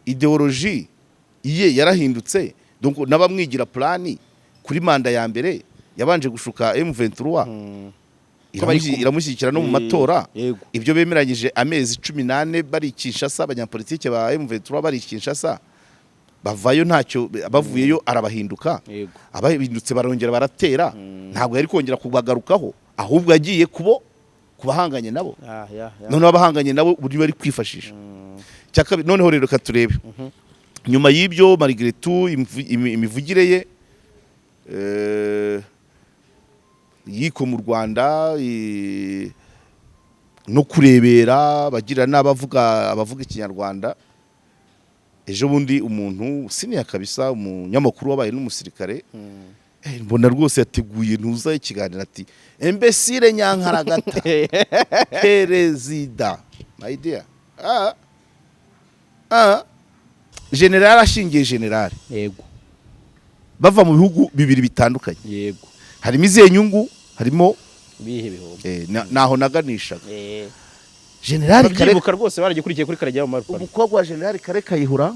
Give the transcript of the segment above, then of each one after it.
Idéologie ye yarahindutse. Donc n'abamwigira plan kuri manda ya mbere yabanje gushuka M23, Ko bari kumwe. iramushyigikira no mu matora. Ibyo bemeranyije amezi 14 bari i Kinshasa, abanyapolitike ba M23 bari i Kinshasa, bavayo ntacyo, bavuyeyo arabahinduka. Abahindutse barongera baratera. Ntabwo yari kongera kubagarukaho, ahubwo yagiye kubo kubahanganye nabo. Ah, ya, ya. Noneho abahanganye nabo uburyo bari kwifashisha. Cya kabiri noneho rero, reka turebe nyuma y'ibyo, malgré tout imivugire ye, yiko mu Rwanda, no kurebera bagira n'abavuga abavuga Ikinyarwanda. Ejo bundi umuntu siniya kabisa, umunyamakuru wabaye n'umusirikare, mbona rwose yateguye ntuza ikiganiro ati: "Imbécile nyankaragata perezida." My dear, ah ah, general ashingiye general, bava mu bihugu bibiri bitandukanye. Harimo izihe nyungu? Harimo Bihe bihombo? Naho naganishaga. General Kare Babyibuka rwose, baragikurikiye kuri Karegeya Omar Pano. Umukobwa wa General Kare Kayihura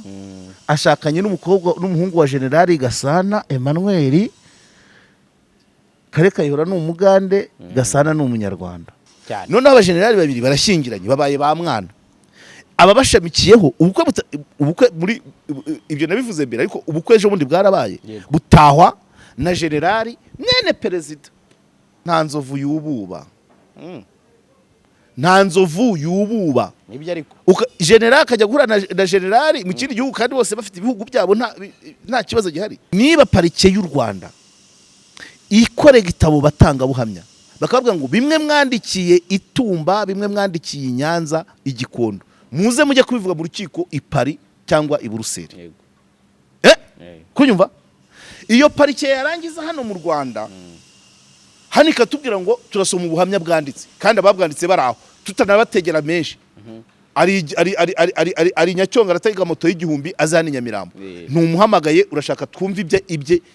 ashakanye n'umukobwa n'umuhungu wa General Gasana Emmanuel. Kare Kayihura ni Umugande, Gasana ni Umunyarwanda. Noneho abajenerali babiri barashyingiranye, babaye ba mwana ababashamikiyeho. Ubukwe ubukwe muri ibyo nabivuze mbere, ariko ubukwe ejo bundi bwarabaye, butahwa na generali mwene perezida. Nta nzovu yububa. Nta nzovu yububa. Nibyo ariko. Generali akajya guhura na generali mu kindi gihugu, kandi bose bafite ibihugu byabo, nta kibazo gihari. Niba parike y'u Rwanda ikora igitabo batangabuhamya, bakavuga ngo bimwe mwandikiye itumba, bimwe mwandikiye i Nyanza, i Gikondo, muze mujye kubivuga mu rukiko i Paris cyangwa i Buruseli. Kunyumva, iyo parike yarangiza hano mu Rwanda hano ikatubwira ngo turasoma ubuhamya bwanditse, kandi ababwanditse bari aho, tutanabategera menshi, ari Nyacyonga, aratega moto y'1000 aza hano i Nyamirambo. Ntumuhamagaye, urashaka twumve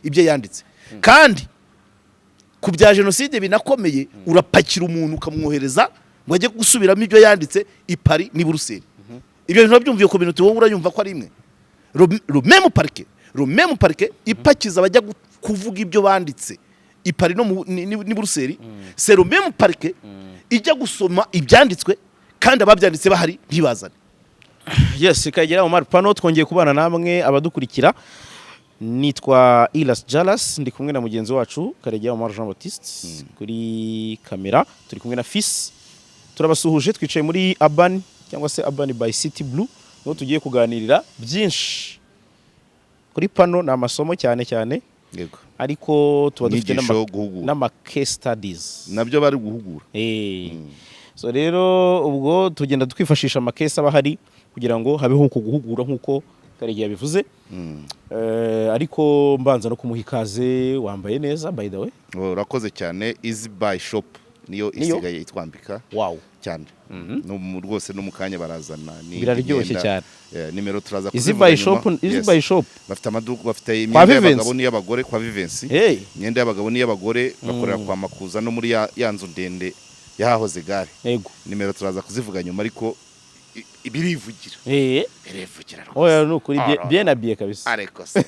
ibye yanditse. Kandi ku bya jenoside binakomeye, urapakira umuntu ukamwohereza ngo ajye gusubiramo ibyo yanditse i Paris n'i Buruseli. Ibyo bintu urabyumviye ku bintu, wowe urayumva ko ari imwe, le même parquet ipakiza abajya kuvuga ibyo banditse i Paris no n'i Buruseli, c'est le même parquet ijya gusoma ibyanditswe kandi ababyanditse bahari ntibazane. Yes, Karegeya Omar Pano, twongeye kubana namwe abadukurikira. Nitwa Ilas Jalas, ndi kumwe na mugenzi wacu Karegeya Omar Jean Baptiste kuri kamera, turi kumwe na Fils. Turabasuhuje, twicaye muri Urban cyangwa se Urban by City Blue, niho tugiye kuganirira byinshi. Kuri pano ni amasomo cyane cyane, ariko tuba dufite Inyigisho, guhugura. n'ama case studies. Nabyo bari guhugura. So rero ubwo tugenda twifashisha ama case aba ahari kugira ngo habeho uku guhugura nk'uko Karegeya yabivuze. Ariko mbanza no kumuha ikaze, wambaye neza by the way. Urakoze cyane. Easy Buy Shop niyo Niyo? isigaye itwambika cyane. No rwose no mu kanya barazana Biraryoshye imyenda. cyane. Nimero turaza Easy kuzivuga Buy nyuma. Shop, Easy Yes. Buy Shop. Bafite amaduka, bafite imyenda Vivensi? y'abagabo n'iy'abagore kwa Vivensi. Imyenda y'abagabo n'iy'abagore, bakorera kwa Makuza no muri ya nzu ndende yahahoze gare. Nimero turaza kuzivuga nyuma, ariko birivugira. Birivugira rwose. Oya, ni ukuri Ah, bien habillé kabisa. Ariko se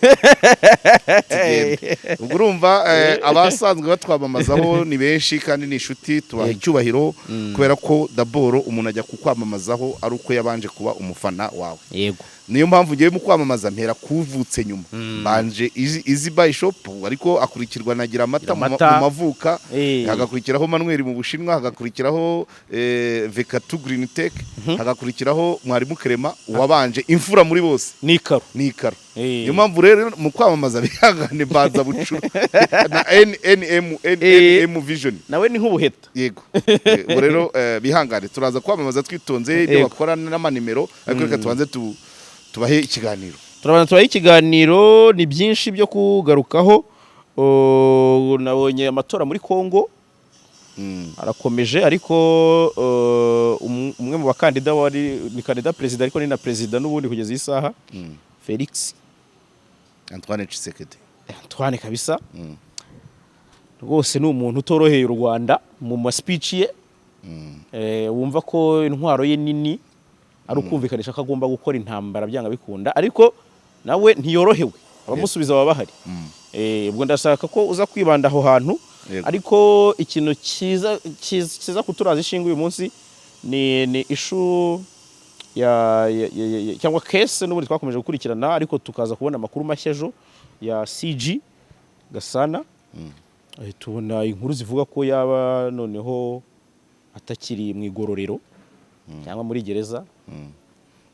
tugende. Ubwo urumva, abasanzwe batwamamazaho ni benshi kandi ni inshuti, tubaha icyubahiro, kubera ko d'abord umuntu ajya kukwamamazaho ari uko yabanje kuba umufana wawe. Niyo mpamvu ngiye mu kwamamaza mpera kuvutse nyuma, mbanje Easy Buy Shop, ariko akurikirwa na Gira Amata Gira Amata. mu mavuka, hagakurikiraho Manuel mu Bushinwa, hagakurikiraho Vekatu Green Tech, hagakurikiraho Mwarimu Clement wabanje imfura muri bose. Ni ikaro. Ni ikaro. Niyo mpamvu rero mu kwamamaza bihangane, mbanza bucura na NNM NNM Vision. Nawe ni nk'ubuheta. Yego. Ubu rero, bihangane, turaza kwamamaza twitonze ibyo bakora n'amanimero, ariko reka tubanze tubahe ikiganiro. Turabanza tubahe ikiganiro, ni byinshi byo kugarukaho. Oh, nabonye amatora muri Congo arakomeje, ariko umwe mu bakandida wari ni kandida perezida, ariko ni na perezida n'ubundi kugeza iyi saha, Felix Antoine Tshisekedi. Antoine kabisa. Rwose ni umuntu utoroheye u Rwanda mu ma speech ye. Wumva ko intwaro ye nini Ari ukumvikanisha ko agomba gukora intambara byanga bikunda, ariko nawe ntiyorohewe, abamusubiza baba bahari. Ubwo ndashaka ko uza kwibanda aho hantu. Ariko ikintu cyiza kuturaza ishinga uyu munsi ni issue ya cyangwa case n'ubundi twakomeje gukurikirana, ariko tukaza kubona amakuru mashya ejo ya CG Gasana. Tubona inkuru zivuga ko yaba noneho atakiri mu igororero cyangwa muri gereza.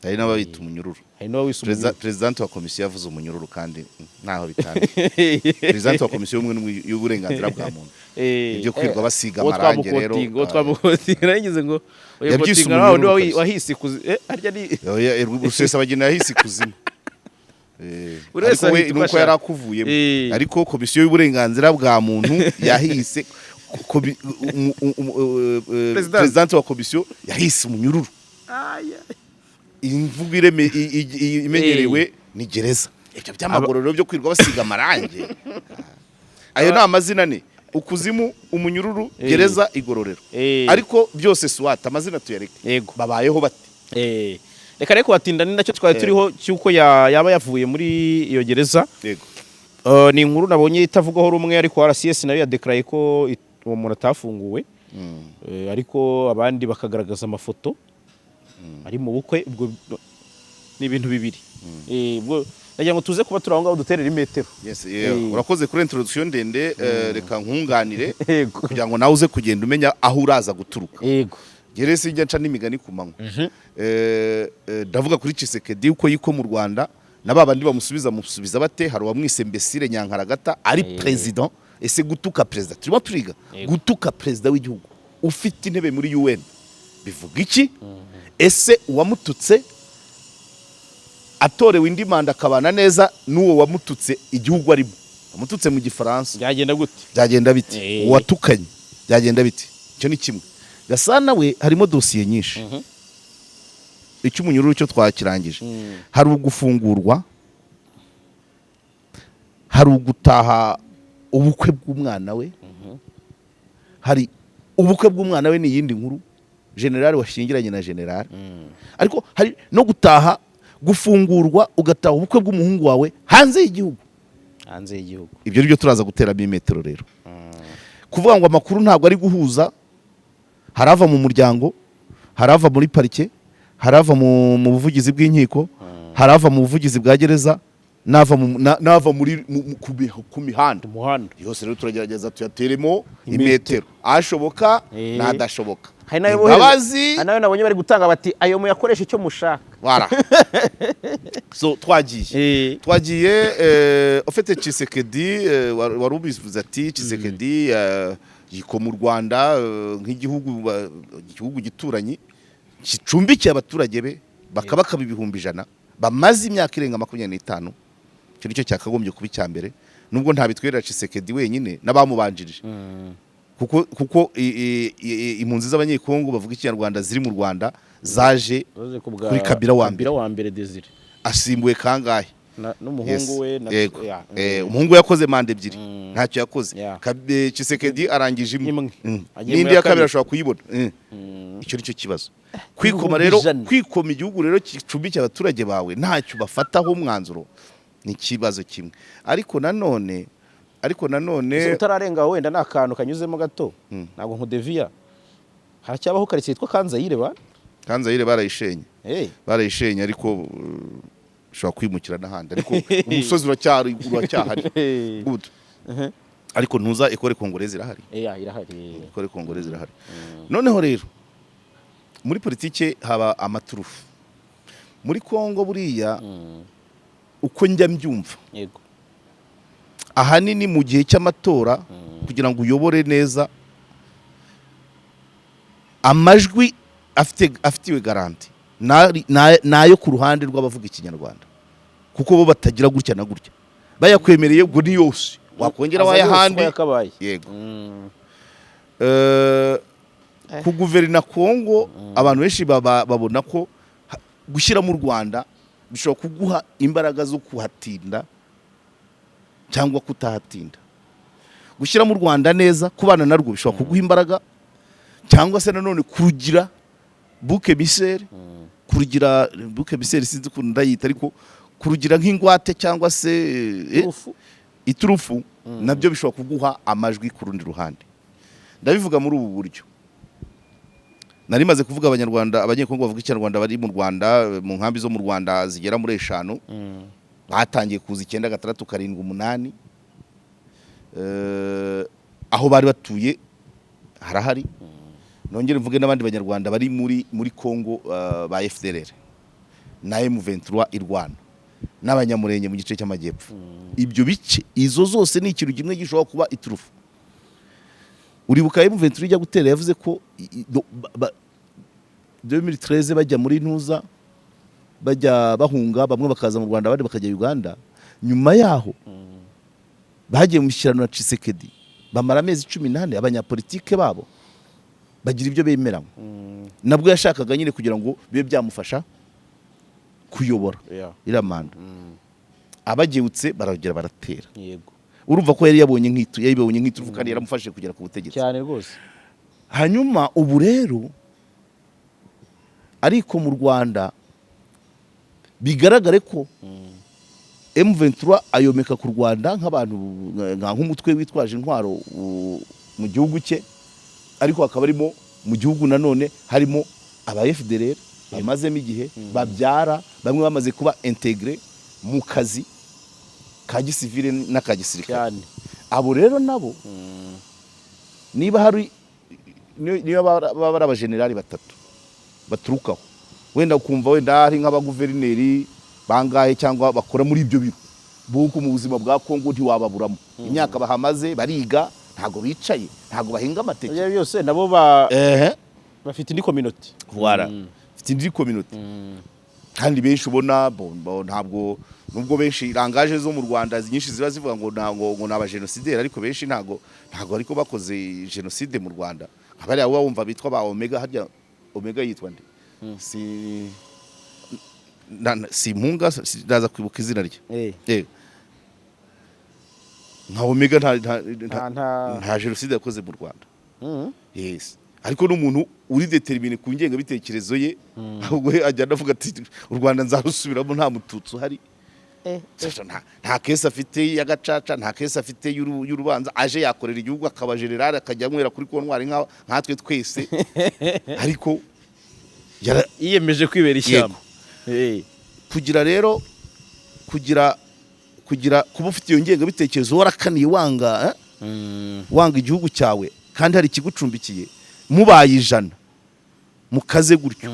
Hari n'ababita umunyururu. Hari n'uwawise umunyururu. Perezidante wa komisiyo yavuze umunyururu kandi ntaho bitaniye. Perezidante wa komisiyo y'ubumwe y'uburenganzira bwa muntu. Ibyo kwirirwa basiga uwo amarangi rero, twamuquotinga, uwo twamuquotinga, nagize ngo uyu Yabyise quotinga wa wundi umunyururu kabisa. wahise harya ni Oya, Rusesabagina yahise ikuzimu. Buri wese Ariko we ahita uko nuko ashaka. yari akuvuyemo. Ariko komisiyo y'uburenganzira bwa muntu yahise President. perezidante wa komisiyo yahise umunyururu. Imvugo imenyerewe ni gereza. Ibyo by'amagororero byo kwirirwa basiga amarangi, ayo ni amazina ane: ukuzimu, umunyururu, gereza, igororero. Ariko byose swat amazina tuyareke. Babayeho bate? Reka rero kubatinda, ni nacyo twari turiho cy'uko yaba yavuye muri iyo gereza. Ni inkuru nabonye itavugwaho rumwe, ariko RCS nayo yadeclaraye ko uwo muntu atafunguwe. Ariko abandi bakagaragaza amafoto ari mu bukwe. Ubwo ni ibintu bibiri. Ubwo ndagira ngo tuze kuba turi aho ngaho duterera imetero. Yes, yeah. Urakoze kuri introduction ndende. Reka nkunganire kugira ngo nawe uze kugenda umenya aho uraza guturuka. Gereza ijya nca n'imigani ku manywa. Ndavuga kuri Tshisekedi uko yiko mu Rwanda na ba bandi bamusubiza, musubiza bate? Hari uwamwise imbécile nyankaragata ari president. Ese gutuka president, turimo turiga, gutuka president w'igihugu ufite intebe muri UN bivuga iki? Ese uwamututse atorewe indi manda akabana neza n'uwo wamututse igihugu arimo, wamututse mu Gifaransa, Byagenda gute? byagenda bite? Uwatukanye byagenda bite? Icyo ni kimwe. Gasana we harimo dosiye nyinshi. Icy'umunyururu cyo twakirangije. Hari ugufungurwa, hari ugutaha ubukwe bw'umwana we. Hari ubukwe bw'umwana we, ni iyindi nkuru, generali washyingiranye na generali. Ariko hari no gutaha, gufungurwa ugataha ubukwe bw'umuhungu wawe hanze y'igihugu. Hanze y'igihugu. Ibyo ni byo turaza guteramo imetero. Rero kuvuga ngo amakuru ntabwo ari guhuza, hari ava mu muryango, hari ava muri parike, hari ava mu buvugizi bw'inkiko, hari ava mu buvugizi bwa gereza, n'ava muri ku mihanda Umuhanda. yose. Rero turagerageza tuyateremo Imetero. imetero ashoboka n'adashoboka. Hari n'ayo Imbabazi. Hari n'ayo nabonye bari gutanga bati ayo muyakoresha icyo mushaka. Voilà. So twagiye twagiye ufite Tshisekedi, wari ubivuze ati Tshisekedi yikoma u Rwanda nk'igihugu igihugu gituranyi gicumbikiye abaturage be bakabakaba 100,000 bamaze imyaka irenga 25. Icyo nicyo cyakagombye kuba icya mbere, nubwo ntabitwerera Tshisekedi wenyine n'abamubanjirije, kuko impunzi z'Abanyekongo bavuga Ikinyarwanda ziri mu Rwanda zaje kuri Kabila wa mbere. Kabila wa mbere Desire. Asimbuye kangahe? N'umuhungu we na Yego. ya. Umuhungu we yakoze manda ebyiri, ntacyo yakoze. Tshisekedi arangije imwe. Imwe. Agiye mu N'indi ya ya kabiri kabiri. ashobora kuyibona. Icyo nicyo kibazo. Kwikoma rero, 100,000. kwikoma igihugu rero gicumbikiye abaturage bawe ntacyo bafataho umwanzuro ni ikibazo kimwe. Ariko nanone Ese utararenga aho, wenda ni akantu kanyuzemo gato, ntabwo nkudeviya, haracyabaho karitsiye yitwa Kanzayire ba? Kanzayire barayishenye. Barayishenye, ariko ushobora kwimukira n'ahandi, ariko umusozi uracyari, uracyahari. Good. Ariko ntuza École Congolaise irahari. Yeah, irahari. École Congolaise irahari. Noneho rero muri politike haba amaturufu. Muri Kongo buriya, uko njya mbyumva, ahanini mu gihe cy'amatora, kugira ngo uyobore neza, amajwi afitiwe garantie nayo ku ruhande rw'abavuga Ikinyarwanda, kuko bo batagira gutya na gutya. Bayakwemereye ubwo ni yose wakongera Aza yose uko wayahandi. yakabaye. Yego. Kuguverina Kongo, abantu benshi babona ko gushyira mu Rwanda bishobora kuguha imbaraga zo kuhatinda cyangwa kutahatinda. Gushyira mu Rwanda neza, kubana narwo bishobora kuguha imbaraga cyangwa se nanone kurugira bouc émissaire. Kurugira bouc émissaire, sinzi ukuntu ndayita, ariko kurugira nk'ingwate cyangwa se Iturufu. Iturufu nabyo bishobora kuguha amajwi ku rundi ruhande. Ndabivuga muri ubu buryo: nari maze kuvuga Abanyarwanda, Abanyekongo bavuga Ikinyarwanda bari mu Rwanda, mu nkambi zo mu Rwanda zigera muri 5, batangiye kuza 9, 6, 7, 8. Aho bari batuye harahari. Nongere mvuge n'abandi Banyarwanda bari muri Congo, ba FDLR na M23 irwana n'Abanyamurenge mu gice cy'amajyepfo. Ibyo bice, izo zose ni ikintu kimwe gishobora kuba iturufu. Uribuka M23 ijya gutera, yavuze ko 2013 bajya muri Ntuza, bajya bahunga, bamwe bakaza mu Rwanda, abandi bakajya Uganda. Nyuma yaho bagiye mu mishyikirano na Tshisekedi, bamara amezi 14, abanyapolitike babo bagira ibyo bemeranywa. Nabwo yashakaga nyine kugira ngo bibe byamufasha kuyobora iriya manda. Abagewutse baragera baratera. Urumva ko yari yabonye nk'itu yabibonye nk'iturufu kandi yaramufashije kugera ku butegetsi. Cyane rwose. Hanyuma ubu rero, ariko mu Rwanda bigaragare ko M23 ayomeka ku Rwanda nk'abantu nk'umutwe witwaje intwaro mu gihugu cye, ariko hakaba harimo mu gihugu nanone harimo aba FDLR bamazemo igihe, babyara bamwe bamaze kuba intégré mu kazi ka gisivile n'aka gisirikare. Abo rero nabo, niba hari niba baba ari abajenerali batatu baturukaho, wenda ukumva wenda hari nk'abaguverineri bangahe cyangwa bakora muri ibyo biro buko mu buzima bwa Kongo ntiwababuramo, imyaka bahamaze bariga, ntago bicaye, ntago bahinga amateke. Ibyo byose nabo bafite indi communauté. Voilà, mfite indi communauté. Kandi benshi ubona ntabwo, nubwo benshi langage zo mu Rwanda nyinshi ziba zivuga ngo ntabwo ngo ni abajenosideri, ariko benshi ntabwo ariko bakoze jenoside mu Rwanda, nka bariya uba wumva bitwa ba Omega. Harya Omega yitwa nde? Si si Impunga, ndaza kwibuka izina rye. Nka Omega nta jenoside yakoze mu Rwanda. Yes, ariko n'umuntu uri déterminé ku ngengabitekerezo ye, ahubwo we ajya anavuga ati: "U Rwanda nzarusubiramo nta Mututsi uhari." Sasa nta case afite y'agacaca, nta case afite y'urubanza. Aje yakorera igihugu, akaba general, akajya anywera kuri kontwari nkatwe twese, ariko Yiyemeje kwibera ishyamba. Kugira rero kugira kuba ufite iyo ngengabitekerezo, warakaniye wanga, wanga igihugu cyawe kandi hari ikigucumbikiye, mubaye 100 mukaze gutyo,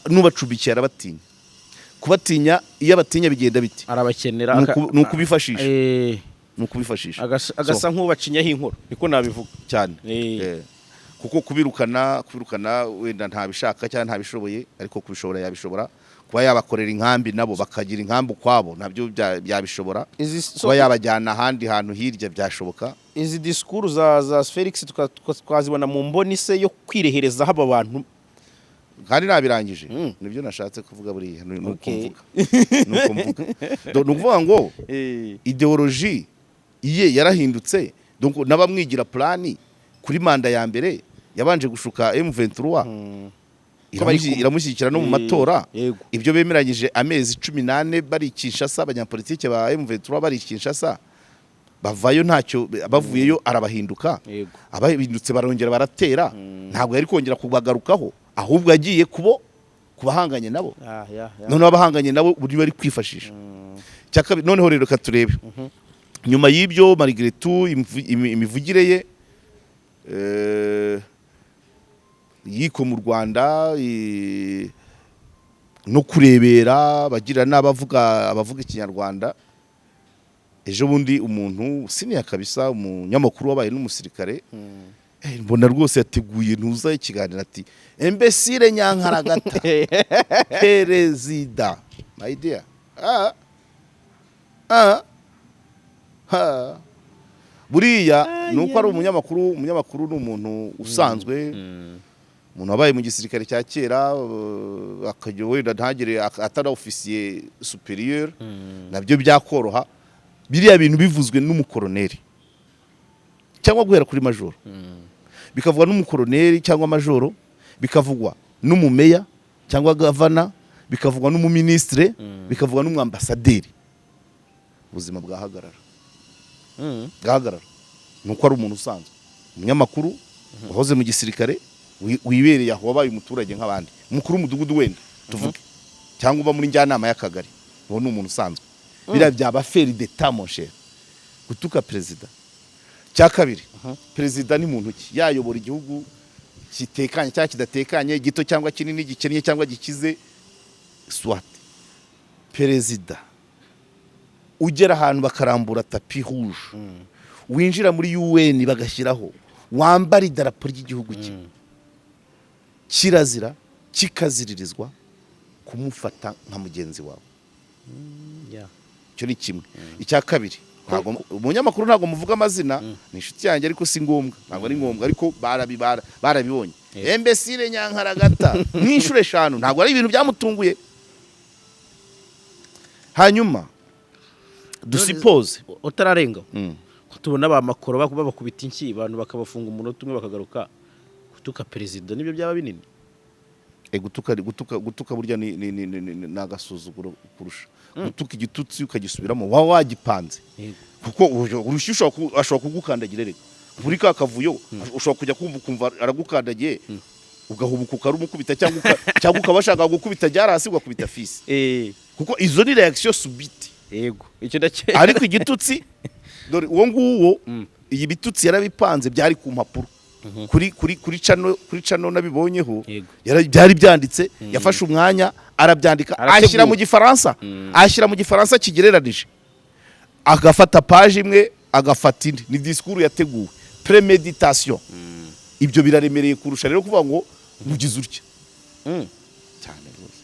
n'ubacumbikiye arabatinya. Kubatinya, iyo abatinya bigenda biti? Arabakenera. Ni ukubifashisha. Ni ukubifashisha. Agasa nk'ubacinyaho inkoro, niko nabivuga. Cyane. Kuko kubirukana wenda ntabishaka cyangwa ntabishoboye, ariko kubishobora yabishobora. Kuba yabakorera inkambi nabo bakagira inkambi ukwabo, nabyo byabishobora. Izi so, Kuba yabajyana ahandi hantu hirya byashoboka. Izi disikuru za Felix twazibona mu mboni se yo kwireherezaho aba bantu? Kandi nabirangije. Nibyo nashatse kuvuga buriya, ni uko mvuga, ni uko mvuga. Ni ukuvuga ngo idéologie ye yarahindutse. Donc n'abamwigira plan kuri manda ya mbere yabanje gushuka M23, Ko bari kumwe. iramushyigikira no mu matora. Ibyo bemeranyije amezi 14 bari i Kinshasa, abanyapolitike ba M23 bari i Kinshasa, bavayo ntacyo. Bavuyeyo arabahinduka. Abahindutse barongera baratera. Ntabwo yari kongera kubagarukaho, ahubwo yagiye kubo kubahanganye nabo. Ah, ya, ya. Noneho abahanganye nabo uburyo bari kwifashisha. Cya kabiri noneho rero, reka turebe nyuma y'ibyo, malgré tout imivugire ye, yiko mu Rwanda, no kurebera bagira n'abavuga abavuga Ikinyarwanda. Ejo bundi umuntu siniya kabisa, umunyamakuru wabaye n'umusirikare, mbona rwose yateguye ntuza ikiganiro ati: "Imbécile nyankaragata perezida." My dear, ah ah ha, buriya ni uko ari umunyamakuru. Umunyamakuru ni umuntu usanzwe, umuntu wabaye mu gisirikare cya kera, akajya wenda ntagere atari officier supérieur, nabyo byakoroha. Biriya bintu bivuzwe n'umukoroneri cyangwa guhera kuri majoro, bikavugwa n'umukoroneri cyangwa majoro, bikavugwa n'umumeya. cyangwa gavana, bikavugwa n'umuminisitire, bikavugwa n'umwambasaderi, ubuzima bwahagarara. Bwahagarara. Ni uko ari umuntu usanzwe, umunyamakuru wahoze mu gisirikare, wibereye aho, wabaye umuturage nk'abandi, umukuru w'umudugudu wenda tuvuge, cyangwa uba muri njyanama y'akagari, uwo ni umuntu usanzwe. Biriya byaba affaire d'État, mon cher, gutuka perezida. Cya kabiri, perezida ni muntu ki? Yayobora igihugu kitekanye cyangwa kidatekanye, gito cyangwa kinini, gikennye cyangwa gikize, soit perezida ugera ahantu bakarambura tapis rouge, winjira muri UN bagashyiraho, wambara idarapo ry'igihugu cye, kirazira kikaziririzwa kumufata nka mugenzi wawe. Icyo ni kimwe. Icya kabiri, ntabwo umunyamakuru, ntabwo muvuga amazina, ni inshuti yanjye, ariko si ngombwa, ntabwo ari ngombwa, ariko barabibonye. Imbécile, nyankaragata, nk'inshuro eshanu, ntabwo ari ibintu byamutunguye. Hanyuma dusuppose Utararenga ko tubona ba Macron babakubita inshyi, abantu bakabafunga umunota umwe bakagaruka, gutuka perezida nibyo byaba binini? Gutuka burya ni agasuzuguro kurusha gutuka igitutsi ukagisubiramo waba wagipanze. Kuko urushyi ashobora kugukandagira. Reka muri ka kavuyo ushobora kujya kumva ukumva aragukandagiye, ugahubuka ukarumukubita, cyangwa ukaba washaka gukubita byarasi ugakubita fisi, kuko izo ni réaction subite. Yego, icyo ndacye. Ariko igitutsi, dore uwo nguwo, iyi bitutsi yarabipanze, byari ku mpapuro, kuri channel nabibonyeho. Byari byanditse, yafashe umwanya arabyandika. Arategura. Ashyira mu Gifaransa, ashyira mu Gifaransa kigereranije, agafata page imwe, agafata indi. Ni discours yateguwe, préméditation. Ibyo biraremereye kurusha rero kuvuga ngo mugize utya. Cyane rwose,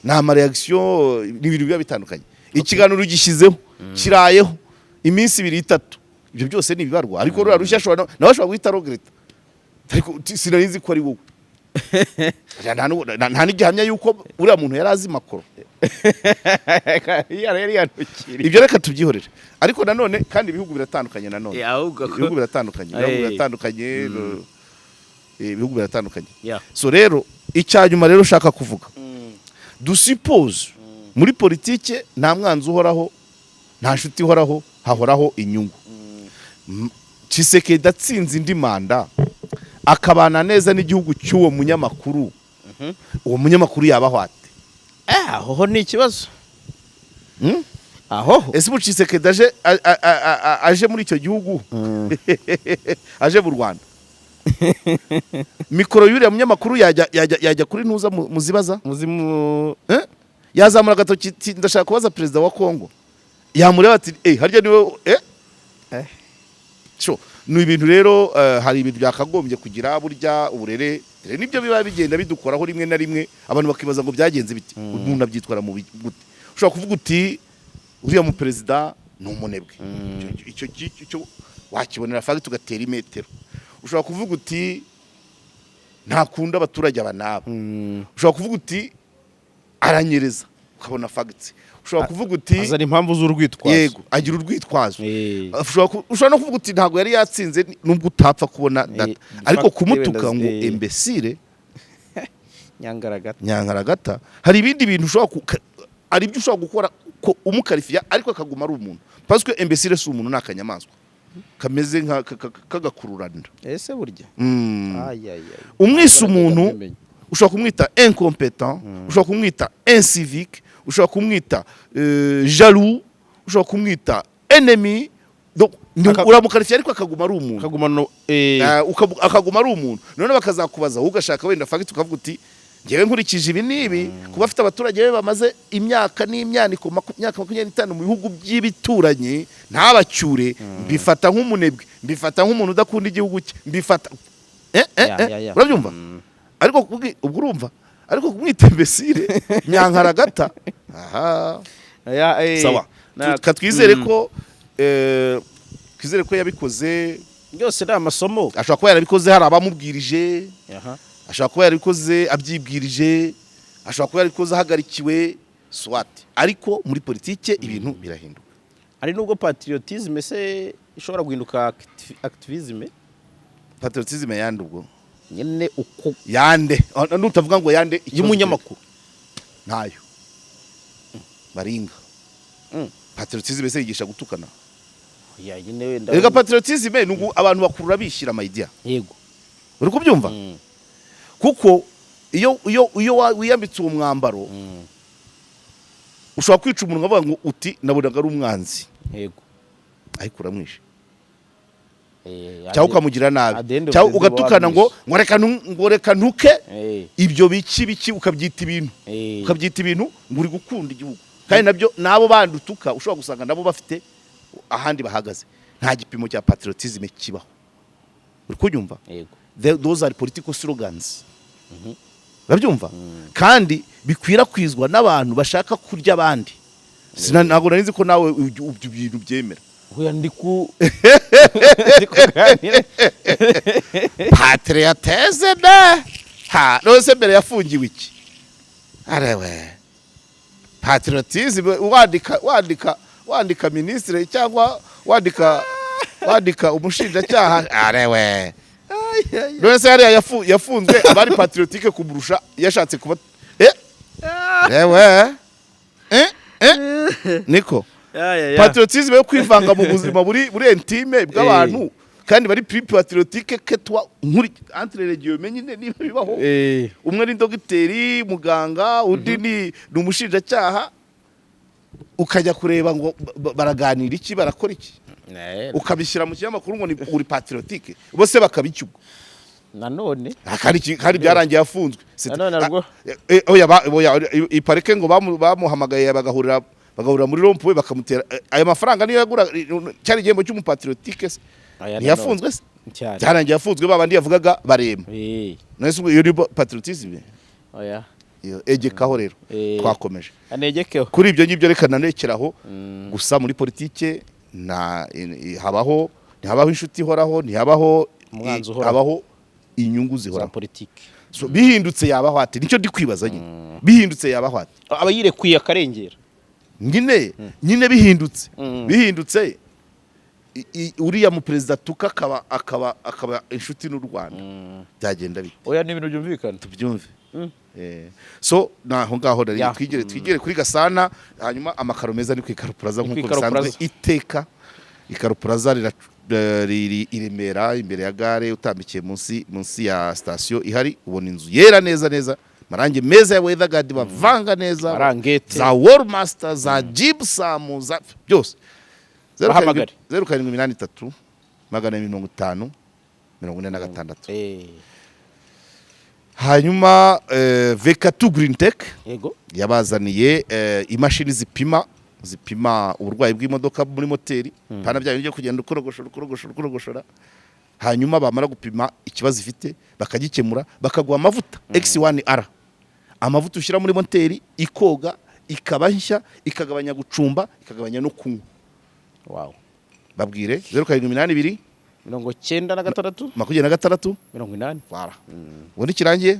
ni amaréaction, ni ibintu biba bitandukanye. Ikiganiro ugishyizeho kirayeho iminsi ibiri, itatu, ibyo byose ni ibibarwa. Ariko ruriya rushya ashobora nawe ashobora guhita aregretta, ariko sinari nzi ko ari wowe. Nta n'igihamya yuko uriya muntu yari azi Macron. Yari yanukiriye. Ibyo reka tubyihorere. Ariko nanone kandi ibihugu biratandukanye nanone. Ahubwo ko Ibihugu biratandukanye, ibihugu biratandukanye, ibihugu biratandukanye. So rero icya nyuma rero ushaka kuvuga, dusuppose muri politike nta mwanzi uhoraho, nta nshuti ihoraho, hahoraho inyungu. Tshisekedi atsinze indi manda, akabana neza n'igihugu cy'uwo munyamakuru, uwo munyamakuru yabaho ate? Aho ho ni ikibazo. Hmm? Aho ho. Ese ubu Tshisekedi aje aje muri icyo gihugu, aje mu Rwanda, mikoro y'uriya munyamakuru yajya kuri ntuza muzibaza? Muzimu. Eh? Yazamura agatoki ati: "Ndashaka kubaza perezida wa Kongo." Yamureba ati: "Eh, harya niwe?" Eh. So ni ibintu rero, hari ibintu byakagombye kugira burya uburere. Rero nibyo biba bigenda bidukoraho rimwe na rimwe, abantu bakibaza ngo byagenze bite, umuntu abyitwara mu gute. Ushobora kuvuga uti: "Uriya mu perezida ni umunebwe." Icyo wakibonera fact, ugatera imetero. Ushobora kuvuga uti: "Ntakunda abaturage aba n'aba." Ushobora kuvuga uti: "Aranyereza," ukabona fact. Ushobora kuvuga uti Azana impamvu z'urwitwazo. Yego, agira urwitwazo. Ushobora no kuvuga uti: "Ntabwo yari yatsinze," nubwo utapfa kubona data. Ariko fact kumutuka wenda ngo imbécile, Nyangaragata, nyankaragata, hari ibindi bintu ushobora hari ibyo ushobora gukora ko umuqualifiya, ariko akaguma ari umuntu, parce que imbécile si umuntu, ni akanyamaswa kameze nka k'agakururanda. Ese burya? Ay, ay, ay. Umwise umuntu, Ndabyimenya. ushobora kumwita incompétent, ushobora kumwita incivique, ushobora kumwita jaloux, ushobora kumwita ennemi. Donc, uramuqualifiya ariko akaguma ari umuntu. Akaguma no Akaguma ari umuntu. None bakazakubaza, wowe ugashaka wenda fact, ukavuga uti: "Ngewe nkurikije ibi n'ibi, kuba afite abaturage be bamaze imyaka n'imyaniko, imyaka 25 mu bihugu by'ibituranyi ntabacyure, mbifata nk'umunebwe, mbifata nk'umuntu udakunda igihugu cye, mbifata Ya. Urabyumva? Ariko ubwo urumva, ariko kumwita imbécile, nyankaragata, aha. Ya. Sawa. Twizere ko twizere ko yabikoze. Byose ni amasomo. Ashobora kuba yarabikoze hari abamubwirije, ashobora kuba yarabikoze abyibwirije, ashobora kuba yarabikoze ahagarikiwe, soit. Ariko muri politike ibintu birahinduka. Hari nubwo patriotisme se ishobora guhinduka activisme? Patriotisme yande ubwo? Nyine uko Yande? Ah, nutavuga ngo yande, ikibazo y'umunyamakuru. Ntayo baringa. Patriotisme se yigisha gutukana? Ya, nyine wenda. Erega patriotisme ni abantu bakurura bishyira ama idea. Uri kubyumva? Kuko iyo wiyambitse uwo mwambaro, ushobora kwica umuntu ukavuga ngo uti nabonaga ari umwanzi, ariko uramwishe, cyangwa ukamugira nabi, At the end of cyangwa the day ugatukana ngo wamwishe. ngo reka ntuke ibyo biki biki, ukabyita ibintu, ukabyita ibintu ngo uri gukunda igihugu, kandi nabyo n'abo bandi utuka ushobora gusanga nabo bafite ahandi bahagaze. Nta gipimo cya patriotisme kibaho, uri kunyumva? Yego. Those are political slogans, urabyumva? Kandi bikwirakwizwa n'abantu bashaka kurya abandi. Ntabwo nari nzi ko nawe ibyo bintu byemera. Oya, ndi kuganira. Patriotisme ha nose mbere yafungiwe iki? Arewe, patriotisme wandika minisitiri cyangwa wandika umushinjacyaha, arewe, none se hariya yafunzwe abari patriotique kumurusha, yashatse kuba rewe niko patriotisme yo kwivanga mu buzima buri intime bw'abantu kandi bari plus patriotique que toi, nkuri entre les guillemets nyine, niba bibaho. Umwe ni dogiteri, muganga, undi ni umushinjacyaha, ukajya kureba ngo baraganira iki, barakora iki, ukabishyira mu kinyamakuru ngo ni uri patriotique, bose bakabicyubwa. Nanone. Ah, kandi byarangiye afunzwe. Nanone narwo. Oya, oya, iparike ngo bamuhamagaye bagahurira muri rond-point, bakamutera ayo mafaranga niyo yagura cyari igihembo cy'umupatriotique se? Aya. Ntiyafunzwe se? Cyane. Byarangiye afunzwe, babandi yavugaga barema. None se ubwo iyo ni patriotisme? Oya. Iyo, egekaho rero. Twakomeje. Anegekeho. Kuri ibyo ngibyo reka nanekeraho gusa. Muri politike nta habaho, ntihabaho inshuti ihoraho, ntihabaho Umwanzi uhoraho. Habaho inyungu Za zihoraho. politiki. So, bihindutse yabaho ate? Nicyo ndi kwibaza nyine, bihindutse yabaho ate? Aba yirekuye akarengera. Nyine bihindutse, uriya mu perezida tuka akaba inshuti n'u Rwanda, byagenda bite? Oya, ni ibintu byumvikana. Tubyumve. So naho ngaho nari. Twigere kuri Gasana. Hanyuma amakaro meza ni ku Ikaro Plaza. Ni ku Nk'uko Ikaro bisanzwe Plaza. iteka, Ikaro Plaza riri i Remera imbere ya gare, utambikiye munsi ya sitasiyo ihari, ubona inzu yera neza neza, amarangi meza ya Weather bavanga neza. Arangete. Za Wall Master, za gypsum, za byose. Bahamagare. 0783 250 46. Hanyuma Vekatu Green Tech yabazaniye imashini zipima uburwayi bw'imodoka muri moteri, pana bya bintu byo kugenda ukorogoshora, ukorogoshora, ukorogoshora. Hanyuma bamara gupima ikibazo ifite bakagikemura, bakaguha amavuta X1R, amavuta ushyira muri moteri ikoga ikaba nshya, ikagabanya gucumba, ikagabanya no kunywa. Babwire 0782 96 26 80. Voilà, ubundi kirangiye.